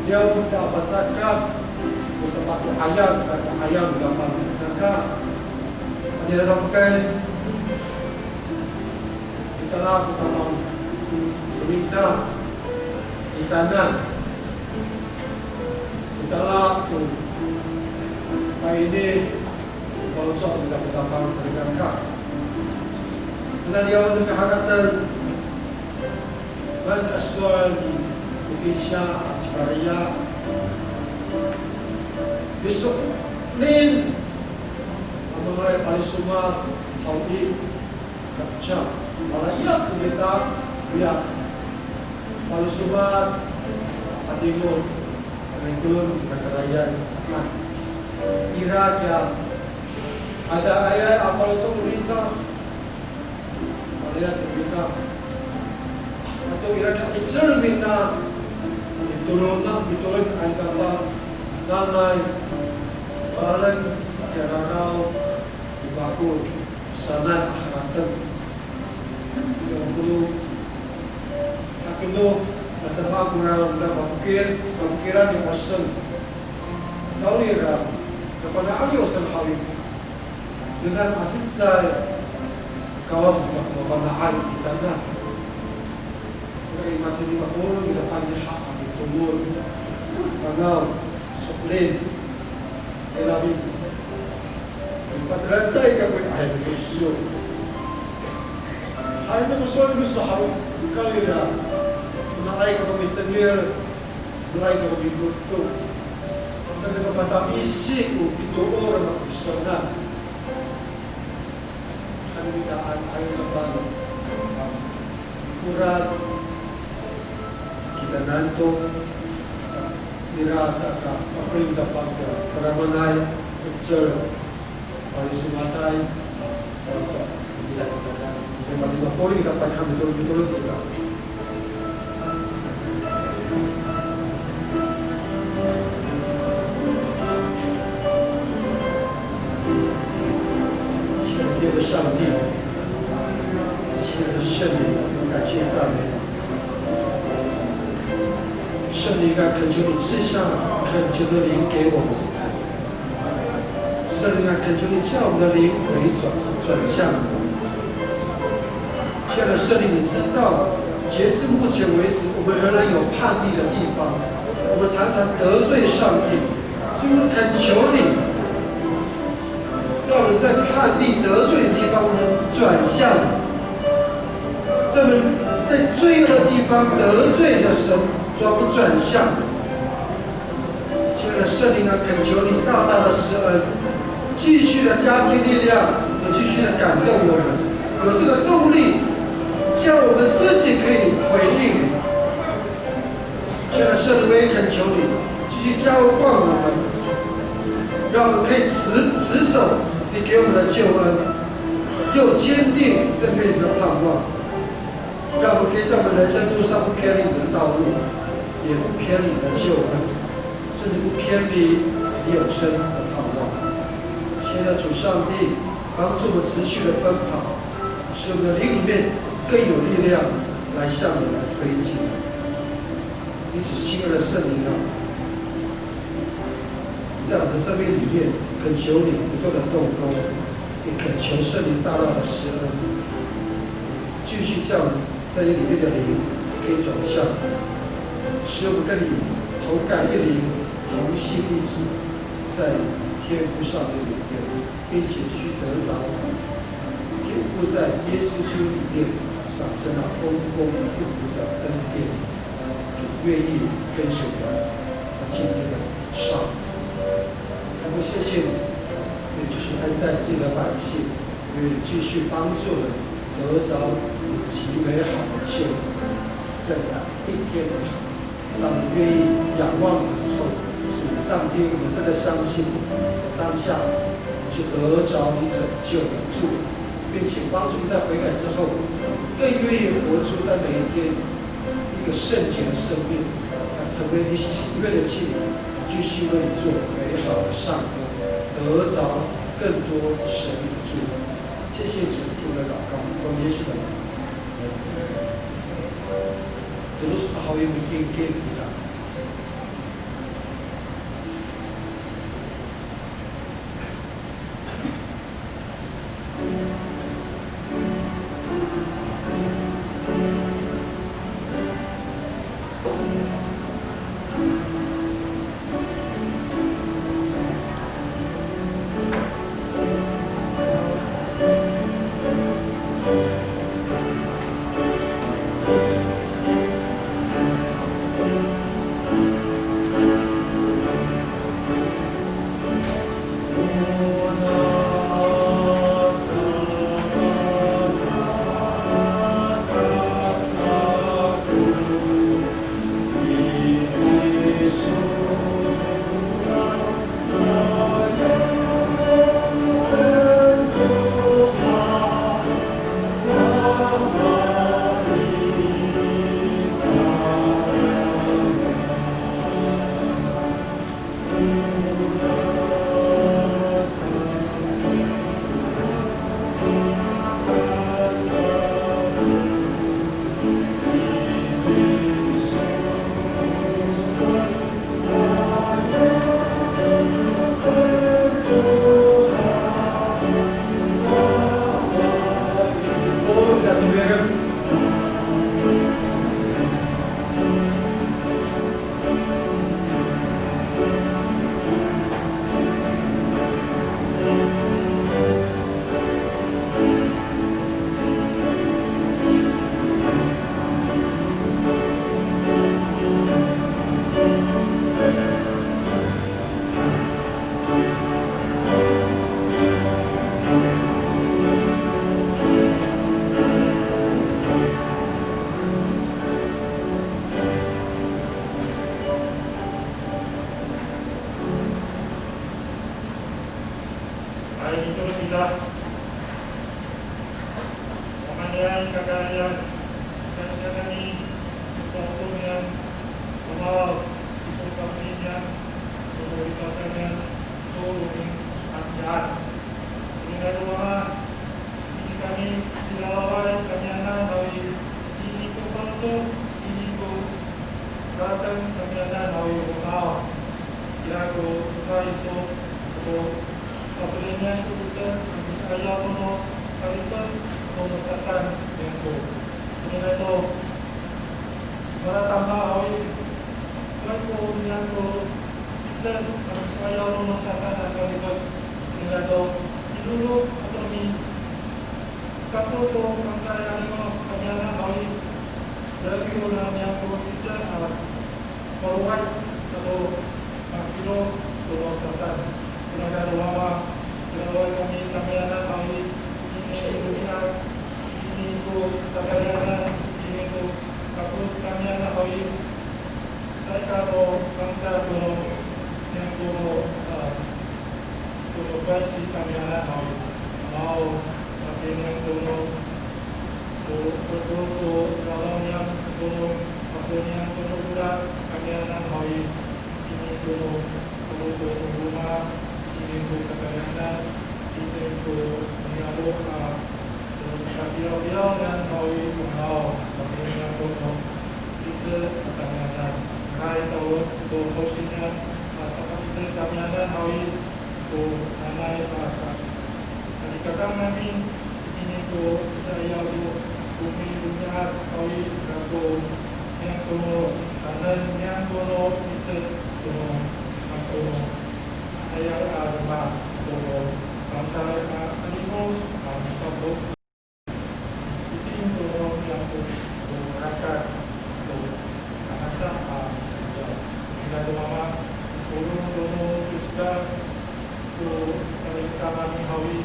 Diyaw kita pacakat, ko sapato'ayan, pato'ayan, gapan sa kaka. Ano ira pakay? Kita la ko Tapang, kita, kita na. Kita la ko paini, faloco' kita ko Tapang sa kaka. Ano diyaw no miharaten, Maan a sowal ni Efisa a Kariya, miso'elin a manga'ay palisomad haw i, kaca malaya' ko mita, koya palisomad a tingol, a mikolen kakarayan saan. Ira kiya adadaay a palisomad ita, malaya' ko mita. Ato ira kiya 'icel mita, mitolon, mitolon a kapah, nanay, sowalen kiya raraw, i fako, sanay a harateng. Ira ko, hakeno, masamaan ko raraw no mafokil, mafokilan i Oseng. Kawrira, kafana'an i Oseng haw i, dengan a cecay, Kawas ko mafana'ay kitanan. Ira i matini mapolong i, ira paniha a mitolon, fanaw, so'elin, ira i, patelancay kako i, ay, miso. Hay, sa ko sowal miso haw, kawrira, nga'ay kako mitengil, Malay ko mikoto. Saka, pasa'osi ko pitoor no pisowalan. Ano mitaan ayo napan, um, korat, kitanan to, ira saka, papelindapan ko paramanay, 'icel, palisomaday,天父上帝，亲爱的圣灵，感谢赞美你。圣灵啊，恳求你赐下恳求的灵给我们。 圣灵啊，恳求你叫我们的灵回转，转向你。亲爱的圣灵，你知道，截至目前为止，我们仍然有叛逆的地方，我们常常得罪上帝。所以我们恳求你，叫我们在叛逆得罪的地方，我们转向你。在我们在罪恶的地方得罪着神，主啊，我们转向你。 现在圣灵啊，恳求你大大的施恩，继续的加添力量，也继续的感动我们，有这个动力，叫我们自己可以回应你。现在圣灵，我也恳求你继续浇灌我们，让我们可以持，持守你给我们的救恩，又坚定这辈子的盼望。 让我们可以在我们人生路上不偏离你的道路，也不偏离你的救恩，甚至不偏离你永生的盼望。现在主上帝，帮助我们持续的奔跑，使我们的灵里面更有力量来向你来推进。因此，亲爱的圣灵啊，在我们的生命里面，恳求你不断的动工，也恳求圣灵大大的施恩。 继续叫在你里面的灵可以转向，使我们跟你同感一灵，同心一主，在天父上帝里面，并且继续得着天父在耶稣基督里面赏赐那丰丰富富的恩典，愿意跟随我们今天的上。 我们谢谢你，愿继续恩待自己的百姓，愿继续帮助人得着你极美好的救恩，在每一天的，让我们愿意仰望你的时候，主上帝，我们真的相信，当下就得着你拯救的祝福，并且帮助你在悔改之后，更愿意活出在每一天 一个圣洁的生命，成为你喜悦的器皿，继续为你做美好的善工，得着更多神明的祝福。谢谢主，听我们祷告，奉耶稣的名。Terus tahaw yung tingkit kita. Mama niyam i kakarayan, kansiya kami, iso to niyam, mama, iso kami niyam, iso to niyam, iso to niyam, at niyam. Ini kami, ini kami, cilalaway, kami anan, haw i, ini ko pangcon, ini ko kalateng, kami anan, haw i, mama. Ira ko, mama, iso, ko, Kapilinian ko icel, a misa'ayaw to no salifet, to no Satan, niyam ko. Sini'ada to, malatama haw i, kay ko niyam ko icel, a misa'ayaw to no Satan a salifet. Sini'ada to, milolok ato mi, kato to Pangcah a 'Adingo, kami anan haw i, da'oy ko niyam ko icel, a, Palowad ato mafilo to no Satan. Sini'ada to mama, ira kami tamiyanan haw i, ini i romi'ad, ini ko tatayalen, ini ko kapot tamiyanan haw i, caay ka to Pangcah to no, niyam to no, a, to no pansi tamiyanan haw i. Aw, tamiyanan to no, to, to, to, to, lalaw niyam to no, ato niyam to no ora, tamiyanan haw i, ini to no, to no, to no roma, ini to kakarayan, ini to niyaro' a, to sakapiyawpiyaw niyam haw i, aw, tamiyanan to no, icel a tamiyanan. Hay, to, to, to, siniyan, a, saka icel tamiyanan haw i, to nanay a sa, salikaka nami, ini ko sa'ayaw to, to romi'ad haw i, kako niyam to no, tanan niyam to no, icel to no, kako no, sa'ayay a loma', to no, Pangcah a 'Adingo, a, mipa'of. Itini to no miyako to rakat to kahasa a miyako. Sini'ada to mama, polong to no kita to salikaka nami haw i,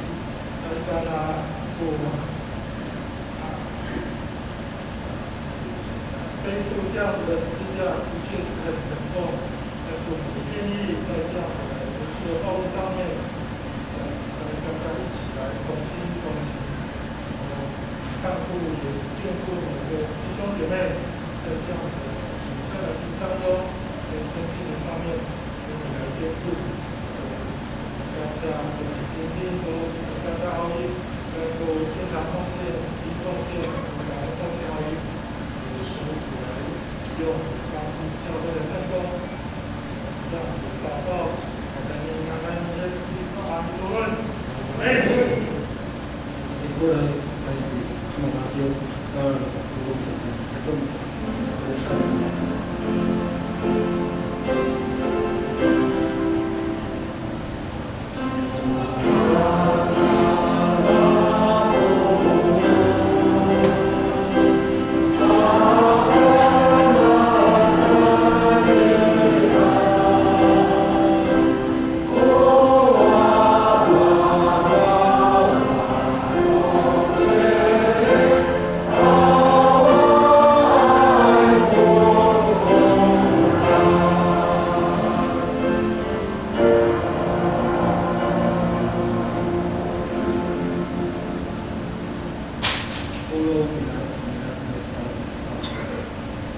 salikaka to, a, 背负这样子的十字架，的确是很沉重。 但是我们一边一力在这样的服侍的道路上面，与神，与神的同在一起来同心同行，然后看顾也眷顾我们的弟兄姐妹，在这样的琐碎的服侍当中，在身心灵上面，我们来兼顾。感谢我们今天都是大家好运，能够现场奉献、实体奉献、感恩奉献好运。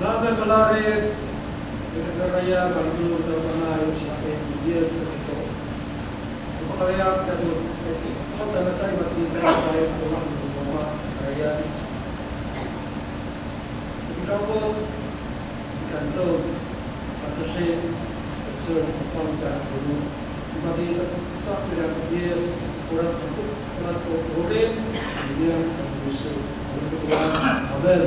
Nano mararid, Sakaraya, Kalibilo, Tapanay, Siyapay, Diyos, Kalito. Mapakalayak, Kalito, Kalito, Tanasay, Mati, Tanasay, Tuhan, Tuhan, Sakaraya. Ikapot, ikanto, patohi, pecel, Pangcah, Kono, mati, sa, pira, Diyos, orat, orat, orit, Diyos, Yesus, Amen.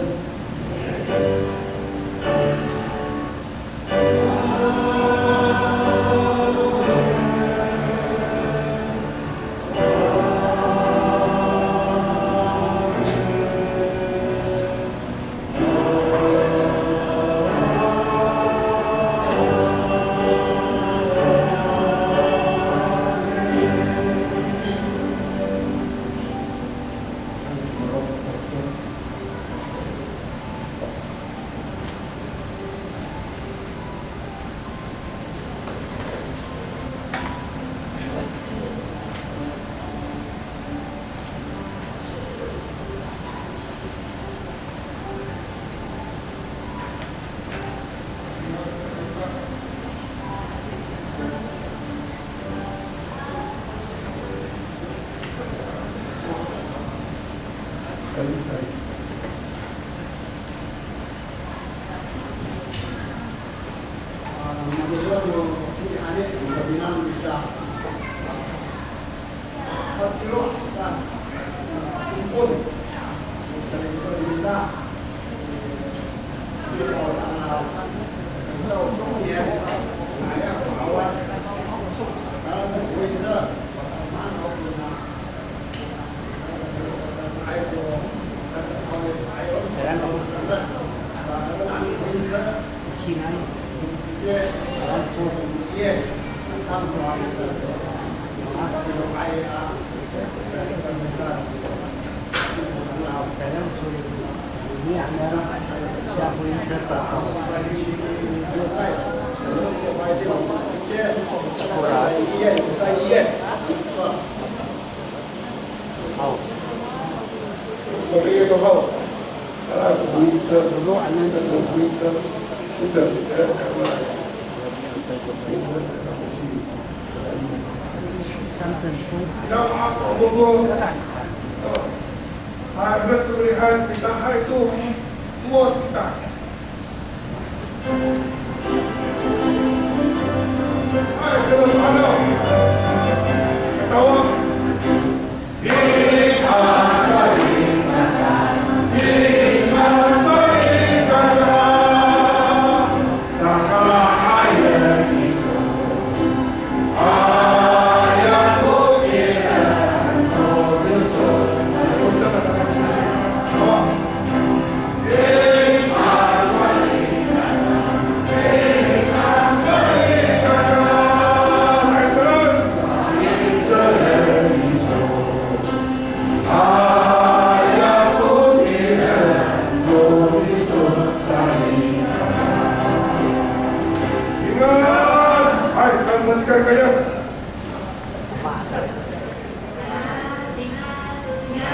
平安，平安，平安。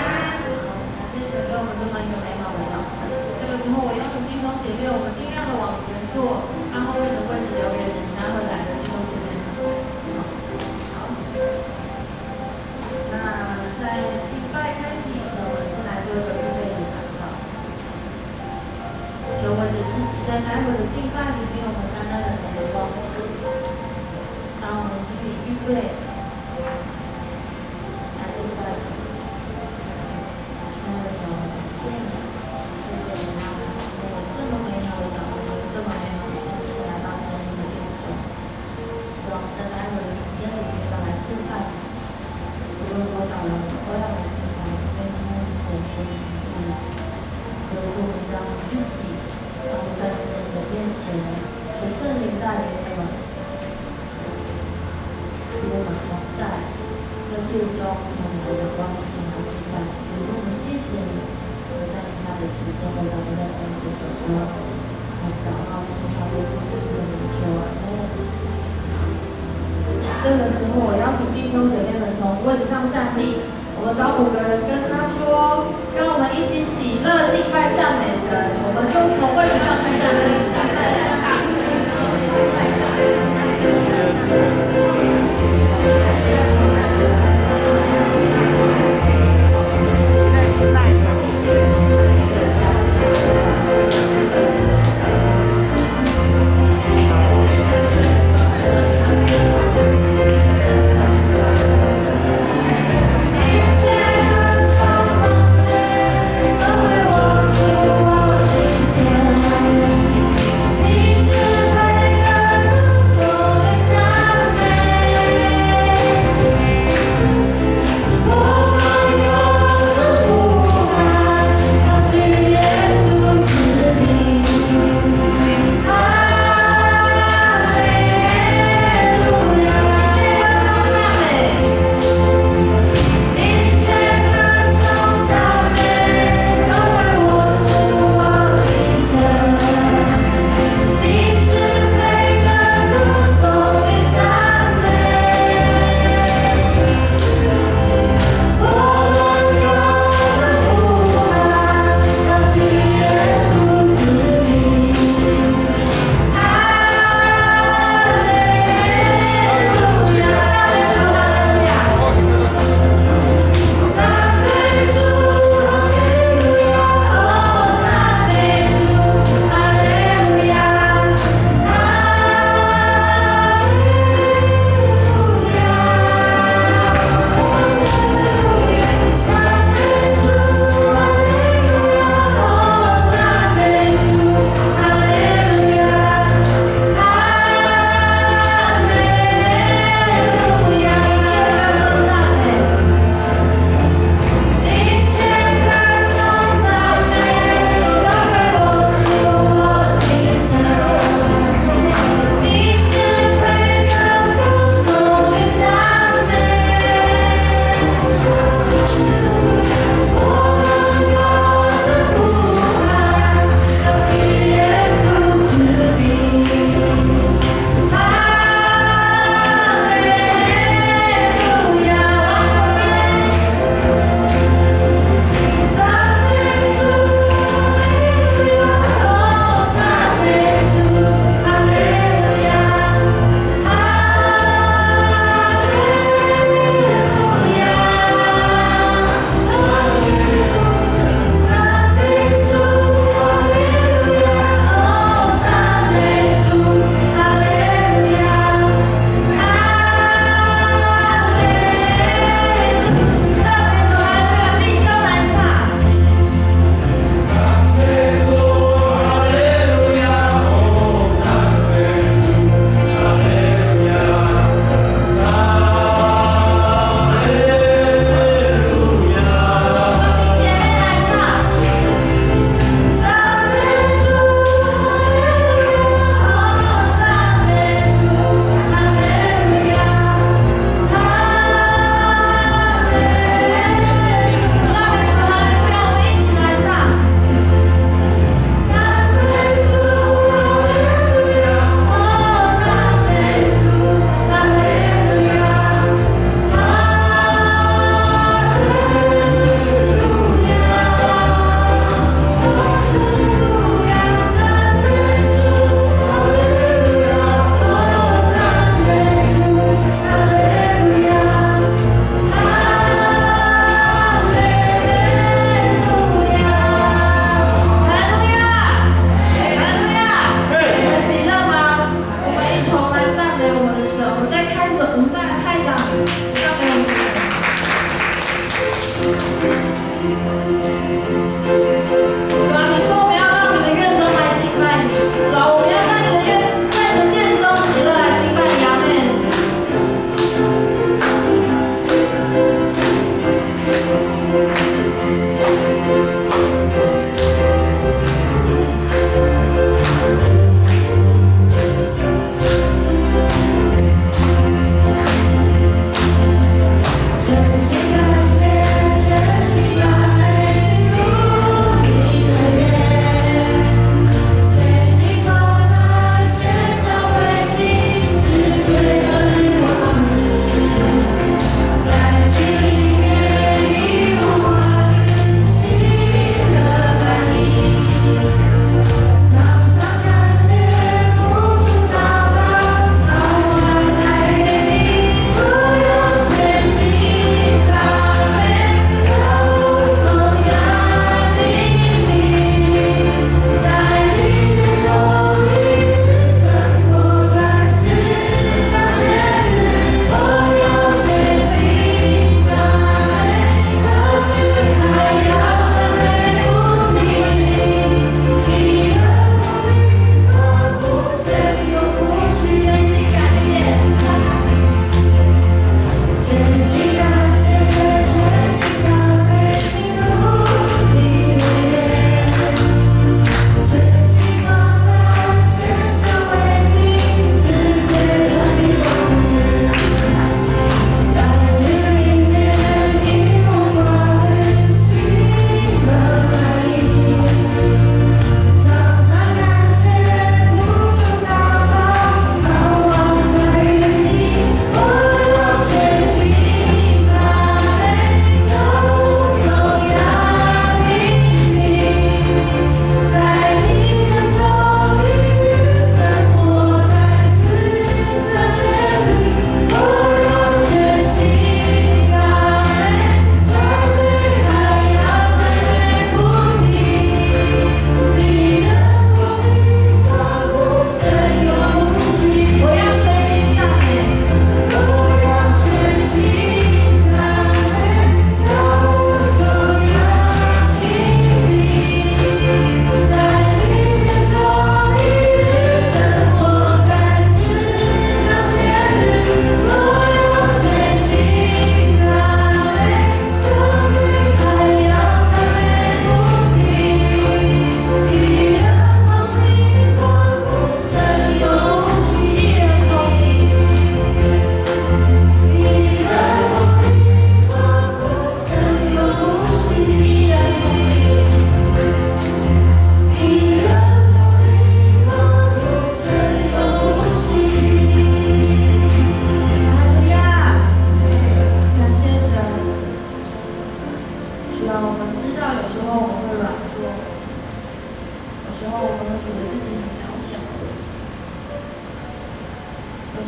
感谢神给我们这么一个美好的早晨。这个时候，我邀请弟兄姐妹，我们尽量的往前坐，让后面的位置留给等一下会来的弟兄姐妹。好，那在敬拜开始以前，我们先来做一个预备的祷告。求我们自己在待会的敬拜里面，我们单单的能够专注。当我们心里预备， 那这个时候，那个时候感谢你，谢谢你让我们有这么美好的早晨，有这么美好的天气来到神你的殿中。主啊，在待会的时间里面要来敬拜你。无论多少人，我们都要来敬拜你，因为今天是神所赐的日子。所以我们将我们自己，然后带到神你的面前，求圣灵带领我们。 给我们同在，在殿中，让你的荣光充满敬拜。主，我们谢谢你，我们在以下的时间，我们在神你的手中，还是祷告是靠耶稣基督的名求，阿门。这个时候，我邀请弟兄姐妹们从位置上站立。 我们找五个人跟他说，让我们一起喜乐敬拜赞美神。我们就从位置上面站起来。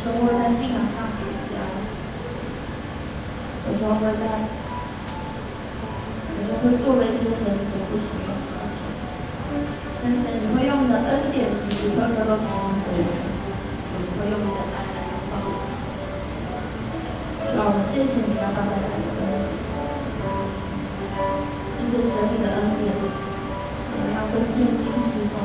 有时候会在信仰上跌跤，有时候会在，有时候会做了一些神所不喜悦的事情。但是你会用你的恩典时时刻刻都提醒着我们，主，你会用你的爱来拥抱我们。主啊，我们谢谢你那大大的恩典，因着神你的恩典，我们要更尽心侍奉。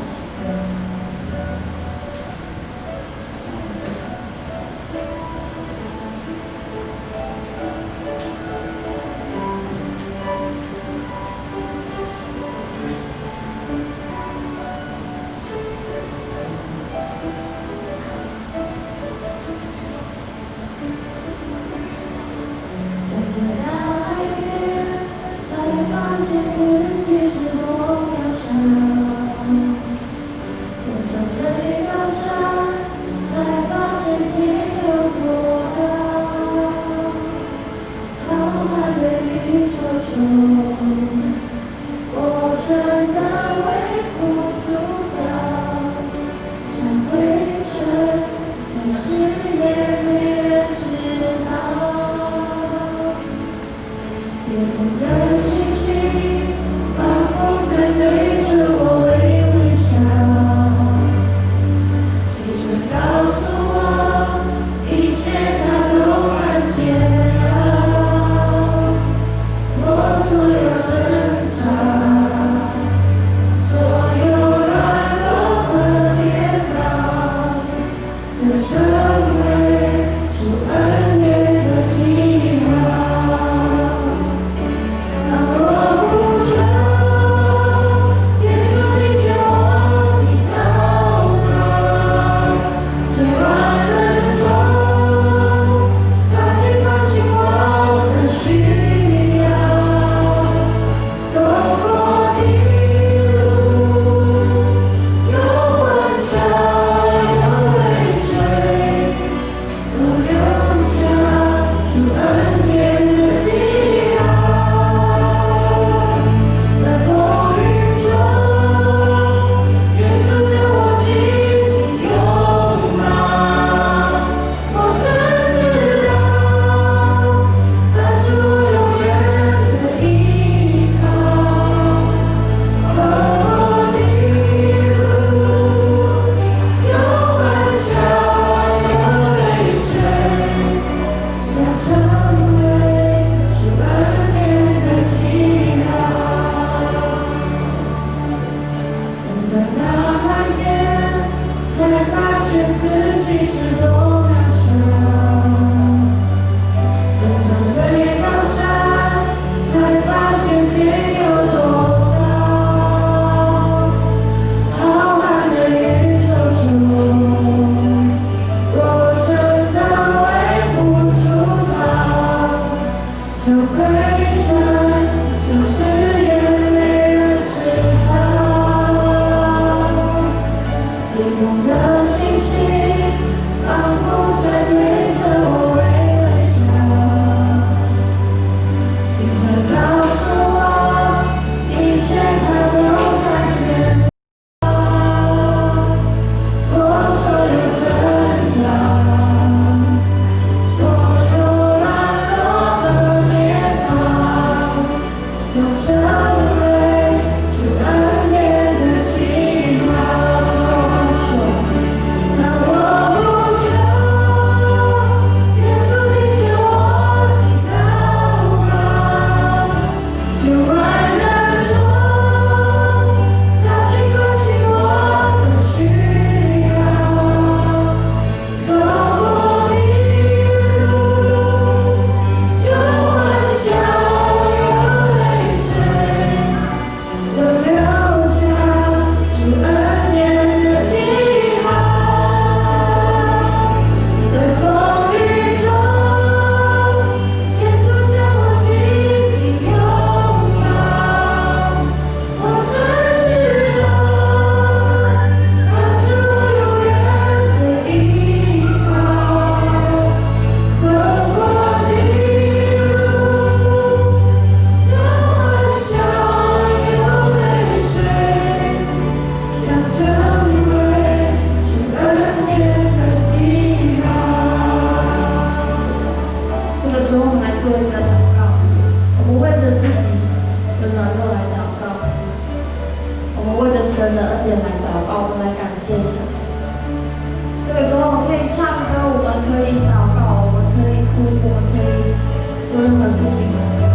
任何事情，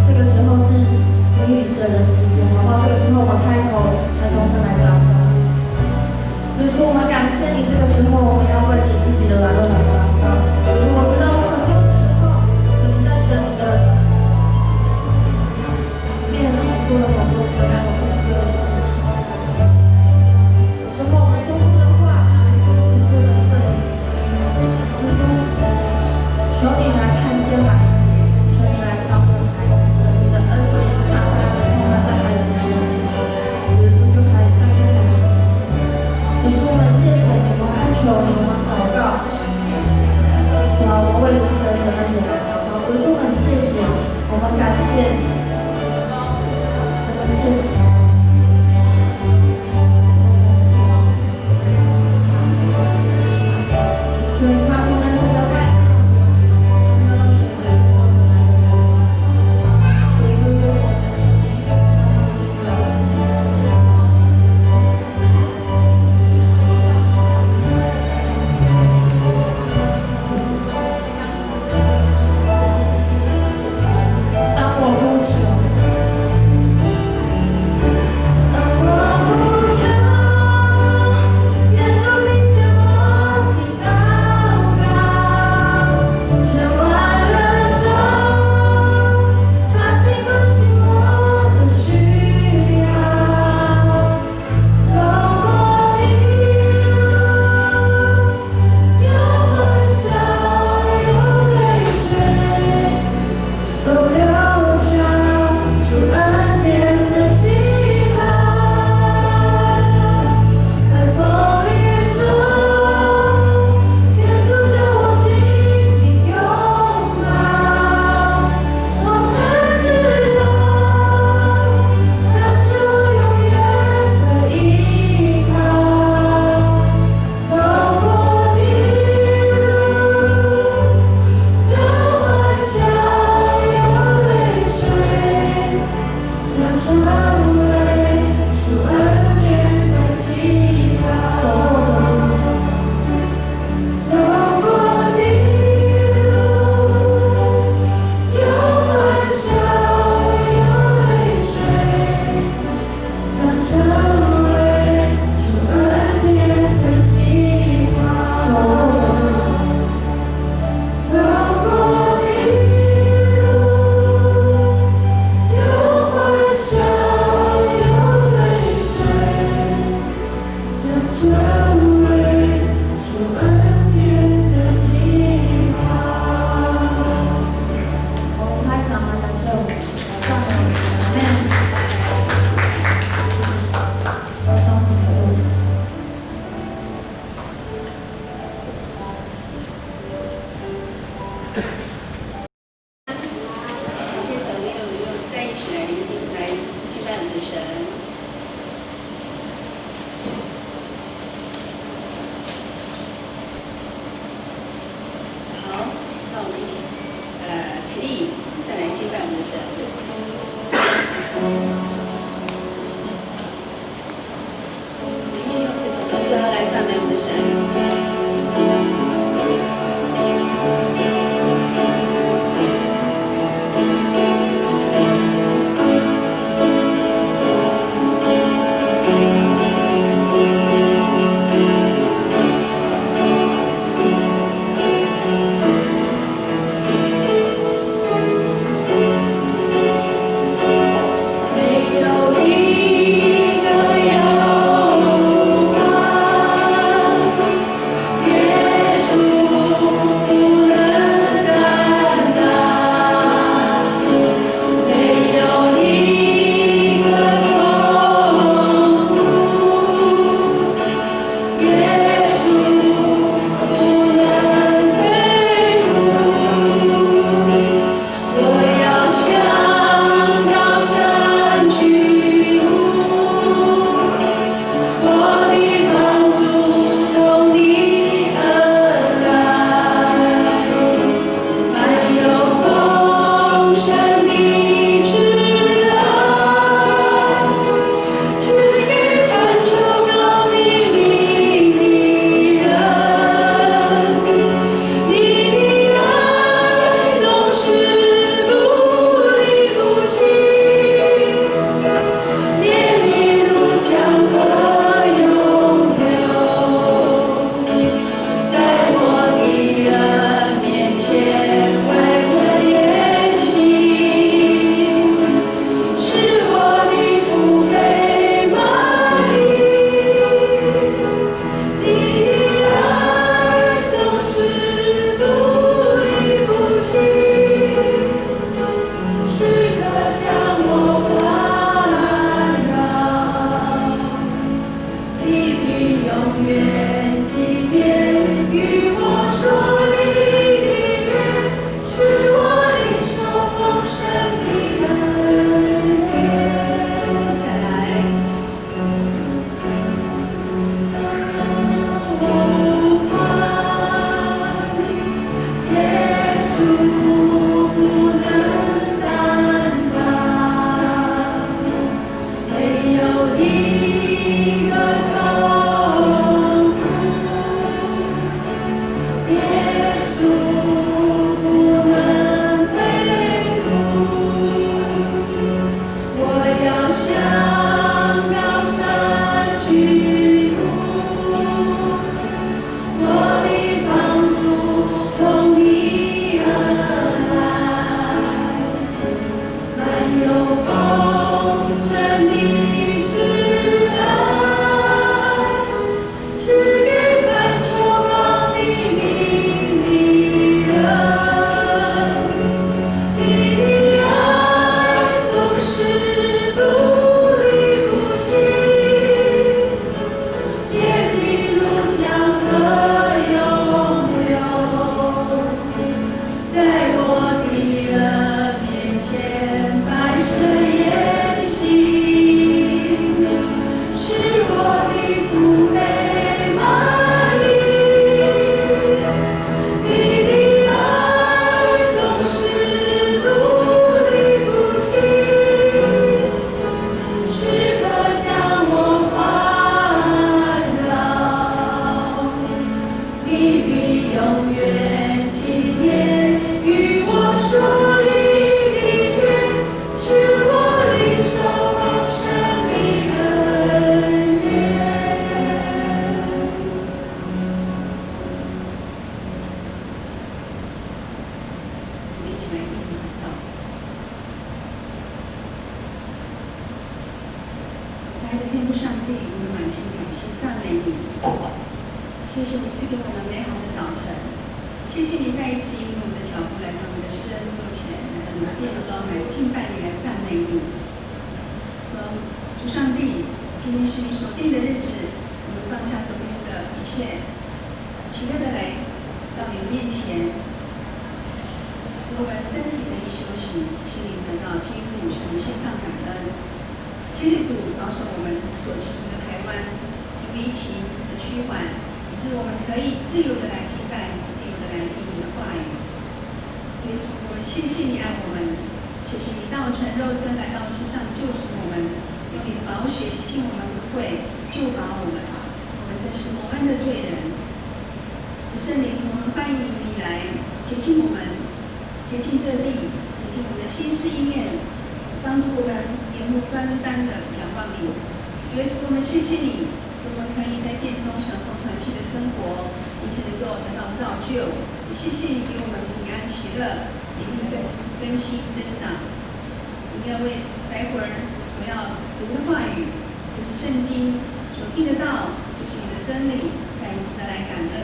这个时候是你与神的时间，好不好？这个时候我们开口来同神来祷告。主说，我们感谢你，这个时候我们要为着自己的软弱来祷告。主说，我知道我很多时候可能在神的面前做了很多神让我不喜悦的事情。有时候我们说出的话，不能对主说，求你来看见孩子，求你来帮助孩子，求你的恩典大大的充满在孩子的身上。耶稣就开始张开孩子的心。耶稣，我们谢谢你，我们求你谢谢你赐给我们美好的早晨，谢谢你再一次引领我们的脚步来到你的施恩座前，来到你的殿中，来敬拜你，来赞美你。说，主上帝，今天是你所定的日子，我们放下手边的一切，喜乐的来到你的面前，使我们身体得以休息，心灵得到坚固，向你献上感恩。谢谢主保守我们所居住的台湾，因为疫情的趋缓，以致我们可以自由的来敬拜，自由的来听你的话语。耶稣，我们谢谢你爱我们，谢谢你道成肉身来到世上救赎我们，用你的宝血洗净我们污秽，救拔我们。我们真是蒙恩的罪人。主圣灵，我们欢迎你来洁净我们，洁净这地，洁净我们的心思意念，帮助我们眼目单单的仰望你。耶稣，我们谢谢你，使我们可以在殿中享受团契的生活，一切能够得到造就。也谢谢你给我们平安喜乐，灵命更更新增长。我们要为待会儿所要读的话语，就是圣经所听得到，就是你的真理，再一次的来感恩。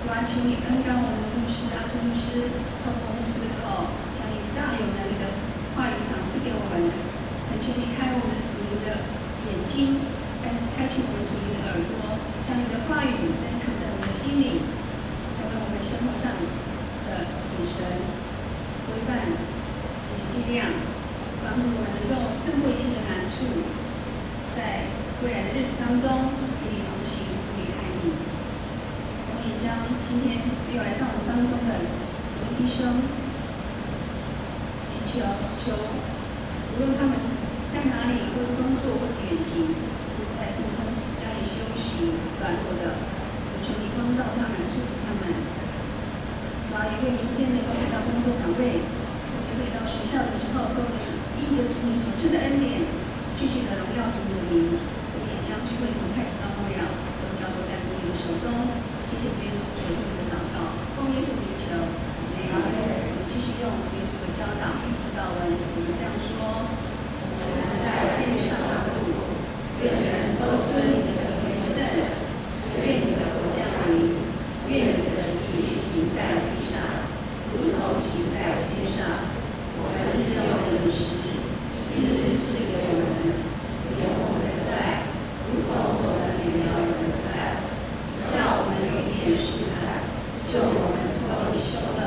主啊，求你恩膏我们的牧师阿春牧师，透过牧师的口，将你大有能力的话语赏赐给我们。恳求你开我们属灵的眼睛，开开启我们属灵的耳朵，将你的话语深藏在我们的心里，成为我们生活上的主神。 规范，以及力量，帮助我们能够胜过一切的难处，在未来的日子当中与你同行，与你爱你。我们也将今天没有来到我们当中的同弟兄，祈求求，无论他们在哪里，或是工作，或是远行，或是在病痛家里休息软弱的，求你光照他们，祝福他们。 主啊，也愿明天能够回到工作岗位，或是回到学校的时候，都能因着主你所赐的恩典，继续的荣耀主你的名。我们也将聚会从开始到末了，都交托在主你的手中。谢谢主耶稣垂听我们的祷告，奉耶稣名求，阿门。我们继续用耶稣的教导，祷文，我们这样说：我们在天上的父，愿人都尊你的名为圣，愿你的国降临，愿你的旨意行在地上， 如同行在天上。我们日用的饮食，今日赐给我们，免我们的债，如同我们免了人的债，不叫我们遇见试探，救我们脱离凶恶，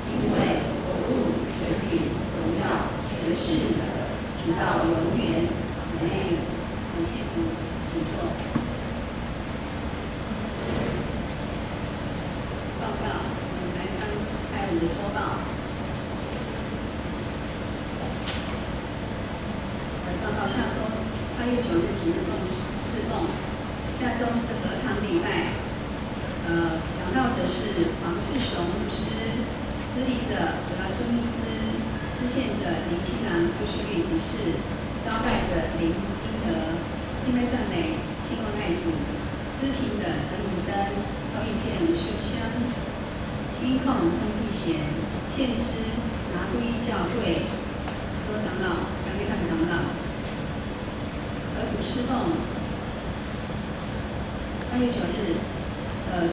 因为国度、权柄、荣耀，全是你的，直到永远。阿们。感谢主，请坐。 报告，我们来翻开我们的周报。来报告下周八月九日主日奉事奉，下周是合堂礼拜。呃，讲道者是黄世雄牧师，司礼者刘华春牧师，司献者林清郎苏学玉执事，招待者林金德，敬拜赞美，希望爱主。 司琴者陈汝贞，投影片吴秀香，音控张继贤，献诗拿督义教会执着长老、杨约翰长老。合主侍奉，八月九日